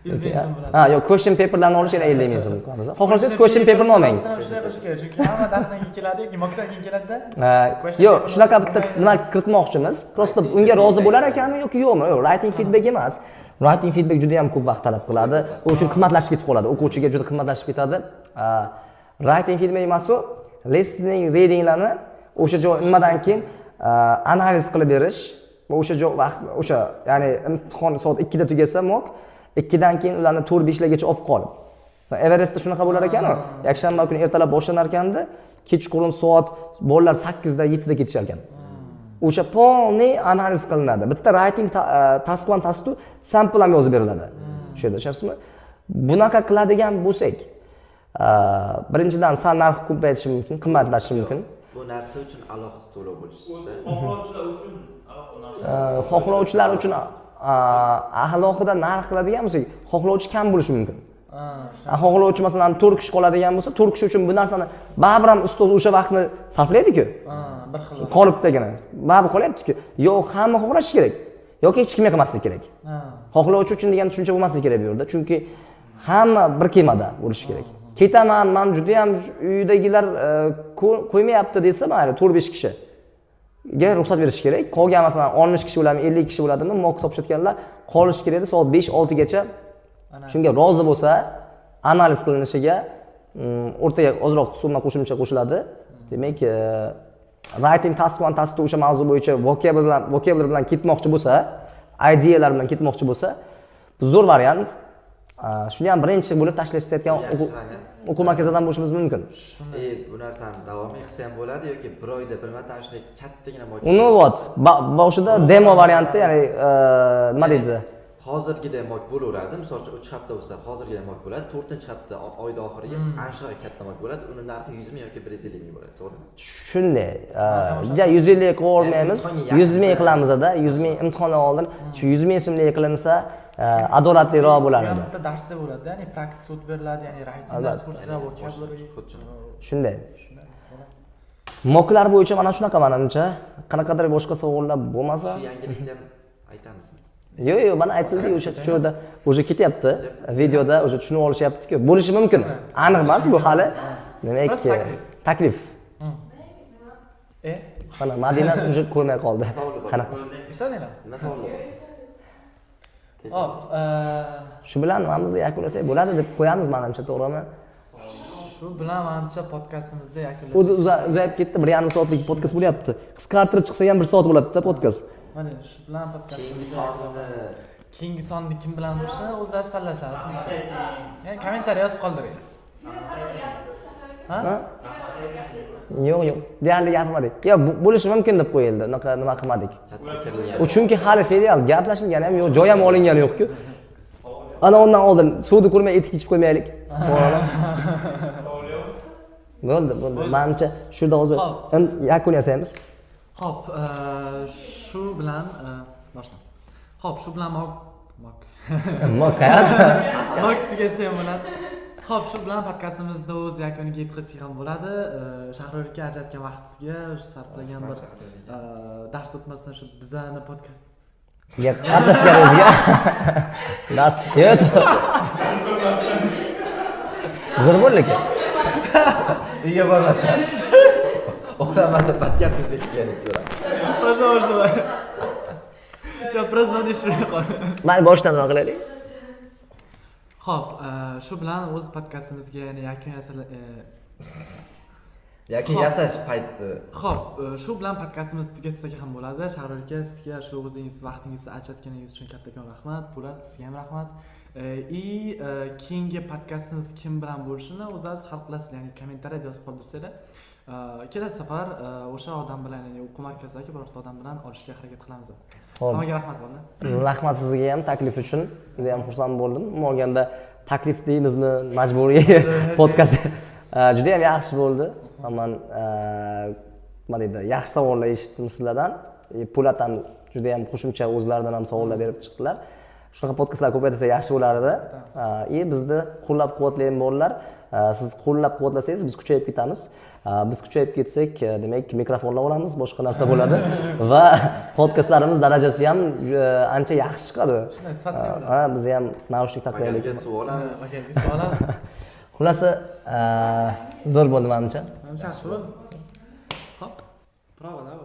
100 ming so'm bo'ladi. Ha, yo'q, question paperlarni olish yana 50 ming so'm qo'yamiz. Xohlasangiz, question paperni olmang. Rostdan shunday qilish kerak, chunki hamma darsdan keyin keladi yoki mockdan keyin keladida. Ha, yo'q, shunaqa bitta nima kiritmoqchimiz. Просто unga rozi bo'lar ekanmi yoki yo'qmi? Yo'q, writing feedback emas. Writing feedback juda ham ko'p vaqt talab qiladi. U uchun qimmatlashib ketib qoladi. O'quvchiga juda qimmatlashib ketadi. Writing feedback emas u, listening, readinglarni o'sha joy nimadan keyin analiz qilib berish va o'sha joy vaqt, o'sha, ya'ni imtihon soat 2 da tugasa mock, 2 dan keyin ularni 4-5 largacha olib qolib. Everestda shunaqa bo'lar ekan-u. Yakshanba kuni ertalab boshlanar ekanda, kechqurun soat bolalar 8 da, 7 da ketishar ekan. O'sha полный analiz qilinadi. Bitta writing task 1, task 2 sample ham yozib beriladi. Shu yerda tushunyapsizmi? Bunaqa qiladigan bo'lsak, birinchidan, sal narx ko'paytishi mumkin, qimmatlashishi mumkin. Bu narsa uchun alohida to'lov bo'lishi. Xohlovchilar uchun alohida narx. Xohlovchilar uchun alohida narx qiladigan bo'lsak, xohlovchi kam bo'lishi mumkin. Xohlovchi masalan 4 kishi qoladigan bo'lsa, 4 kishi uchun bu narsani baribir ham ustoz o'sha vaqtni sarflaydi-ku. Bir xil. Qolibdagina. Baribir qolyapti-ku. Yo hamma xohlashi kerak, yoki hech kim qilmasligi kerak. Xohlovchi uchun degan tushuncha bo'lmasligi kerak bu yerda, chunki hamma bir kemada bo'lishi kerak. Ketaman, man juda ham uydagilar qo'ymayapti desa, mayli 4-5 kishiga ruxsat berish kerak. Qolgan masalan 60 kishi bo'ladimi, 50 kishi bo'ladimi, mock topshirganlar qolishi kerak edi soat 5-6 gacha. Shunga rozi bo'lsa, analiz qilinishiga o'rtaga ozroq summa qo'shimcha qo'shiladi. Demak, writing task 1, task 2 o'sha mavzu bo'yicha vocabulary bilan ketmoqchi bo'lsa, ideyalar bilan ketmoqchi bo'lsa, bu zo'r variant. Shuni ham birinchi bo'lib tashlashayotgan o'quv markazidan bo'lishimiz mumkin. Bu narsani davomiy qilsa ham bo'ladi yoki bir oyda bir marta shunday kattagina mock. Uni вот boshida demo variantda, ya'ni nima deydi? Hozirgidek mock bo'laveradi. Misol uchun 3 hafta bo'lsa, hozirgidek mock bo'ladi. 4-hafta oyda oxiriga ana shunaqa katta mock bo'ladi. Uni narxi 100 ming yoki 150 ming bo'ladi, to'g'rimi? Shunday. Ja 150 qilmaymiz, 100 ming qilamiz-da, 100 ming imtihondan oldin shu 100 ming so'mlik qilinsa, adolatliroq bo'lar edi. Bitta darsda bo'ladi, ya'ni practice o'tib beriladi, ya'ni writing dars kurslar, vocabulary. Shunday. Mocklar bo'yicha mana shunaqa manimcha. Qanaqadir boshqa savollar bo'lmasa, shu yangilikni ham aytamizmi? Yo'q, yo'q, mana aytildi o'sha yerda уже ketyapti. Videoda уже tushunib olishyapti-ku. Bo'lishi mumkin. Aniq emas bu hali. Demak, taklif. Mana Madina уже ko'rmay qoldi. Qanaqa? Ishladinglar? Nima savol bor? Hop, shu bilan nimamizni yakunlasak bo'ladi deb qo'yamiz manimcha, to'g'rimi? Shu bilan manimcha podkastimizni yakunlasak. O'zi uzayib ketdi, 1,5 soatlik podkast bo'lyapti. Qisqartirib chiqsa ham 1 soat bo'ladi-da podkast. Mana shu bilan podkastimizni keyingi sonni kim bilan bo'lishini o'zlari tanlashamiz mumkin. Ya'ni kommentariy yozib qoldiring. Ha? Yo'q, yo'q. Deyarli gapirmadik. Yo, bo'lishi mumkin deb qo'yildi. Unaqa nima qilmadik. U chunki hali filial gaplashilgani ham yo'q, joy ham olingani yo'q-ku. Ana undan oldin suvni ko'rmay etik ichib qo'ymaylik. Bo'ldi, bo'ldi. Manimcha shu yerda hozir yakun yasaymiz. Xo'p, shu bilan boshla. Xo'p, shu bilan mok mok tugatsa ham bo'ladi. Xo'p, shu bilan podkastimizni o'z yakuniga yetkazsak ham bo'ladi. Shahriyor aka ajratgan vaqtingizga, sarflagan bir dars o'tmasdan shu bizani podkast qatnashganingizga. Dars yo'q. Zo'r bo'ldi lekin. Uyga bormasam. Uxlamasa podkastimizga kelganingizni so'rab. Пожалуйста. Yo, прозвонишь. Mayli, boshdan nima qilaylik? Xo'p, shu bilan o'z podkastimizga yana yakun yakun yasash payti. Xo'p, shu bilan podkastimizni tugatsak ham bo'ladi. Shahriyor aka, sizga shu o'zingiz vaqtingizni ajratganingiz uchun kattakon rahmat. Po'lat, sizga ham rahmat. Keyingi podkastimiz kim bilan bo'lishini o'zingiz hal qilasizlar, ya'ni kommentariyada yozib qoldirsanglar. Kelasi safar o'sha odam bilan, ya'ni o'quv markazidagi birorta odam bilan olishga harakat qilamiz. Hammaga rahmat bo'ldi. Rahmat sizga ham taklif uchun. Juda ham xursand bo'ldim. Umuman olganda taklif deymizmi, majburiy podkast juda ham yaxshi bo'ldi. Man nima deydi, yaxshi savollar eshitdim sizlardan. Po'lat ham juda ham qo'shimcha o'zlaridan ham savollar berib chiqdilar. Shunaqa podkastlar ko'paytirsa yaxshi bo'lar edi. Bizni qo'llab-quvvatlagan bolalar, siz qo'llab-quvvatlasangiz biz kuchayib ketamiz. Biz kuchayib ketsak, demak mikrofonlar olamiz, boshqa narsa bo'ladi va podkastlarimiz darajasi ham ancha yaxshi chiqadi. Shunday sifatli bo'ladi. Ha, biz ham naushnik taqlaylik. Suv olamiz. Suv olamiz. Xulasi, zo'r bo'ldi menimcha. Menimcha yaxshi bo'ldi. Hop, prova-da bu.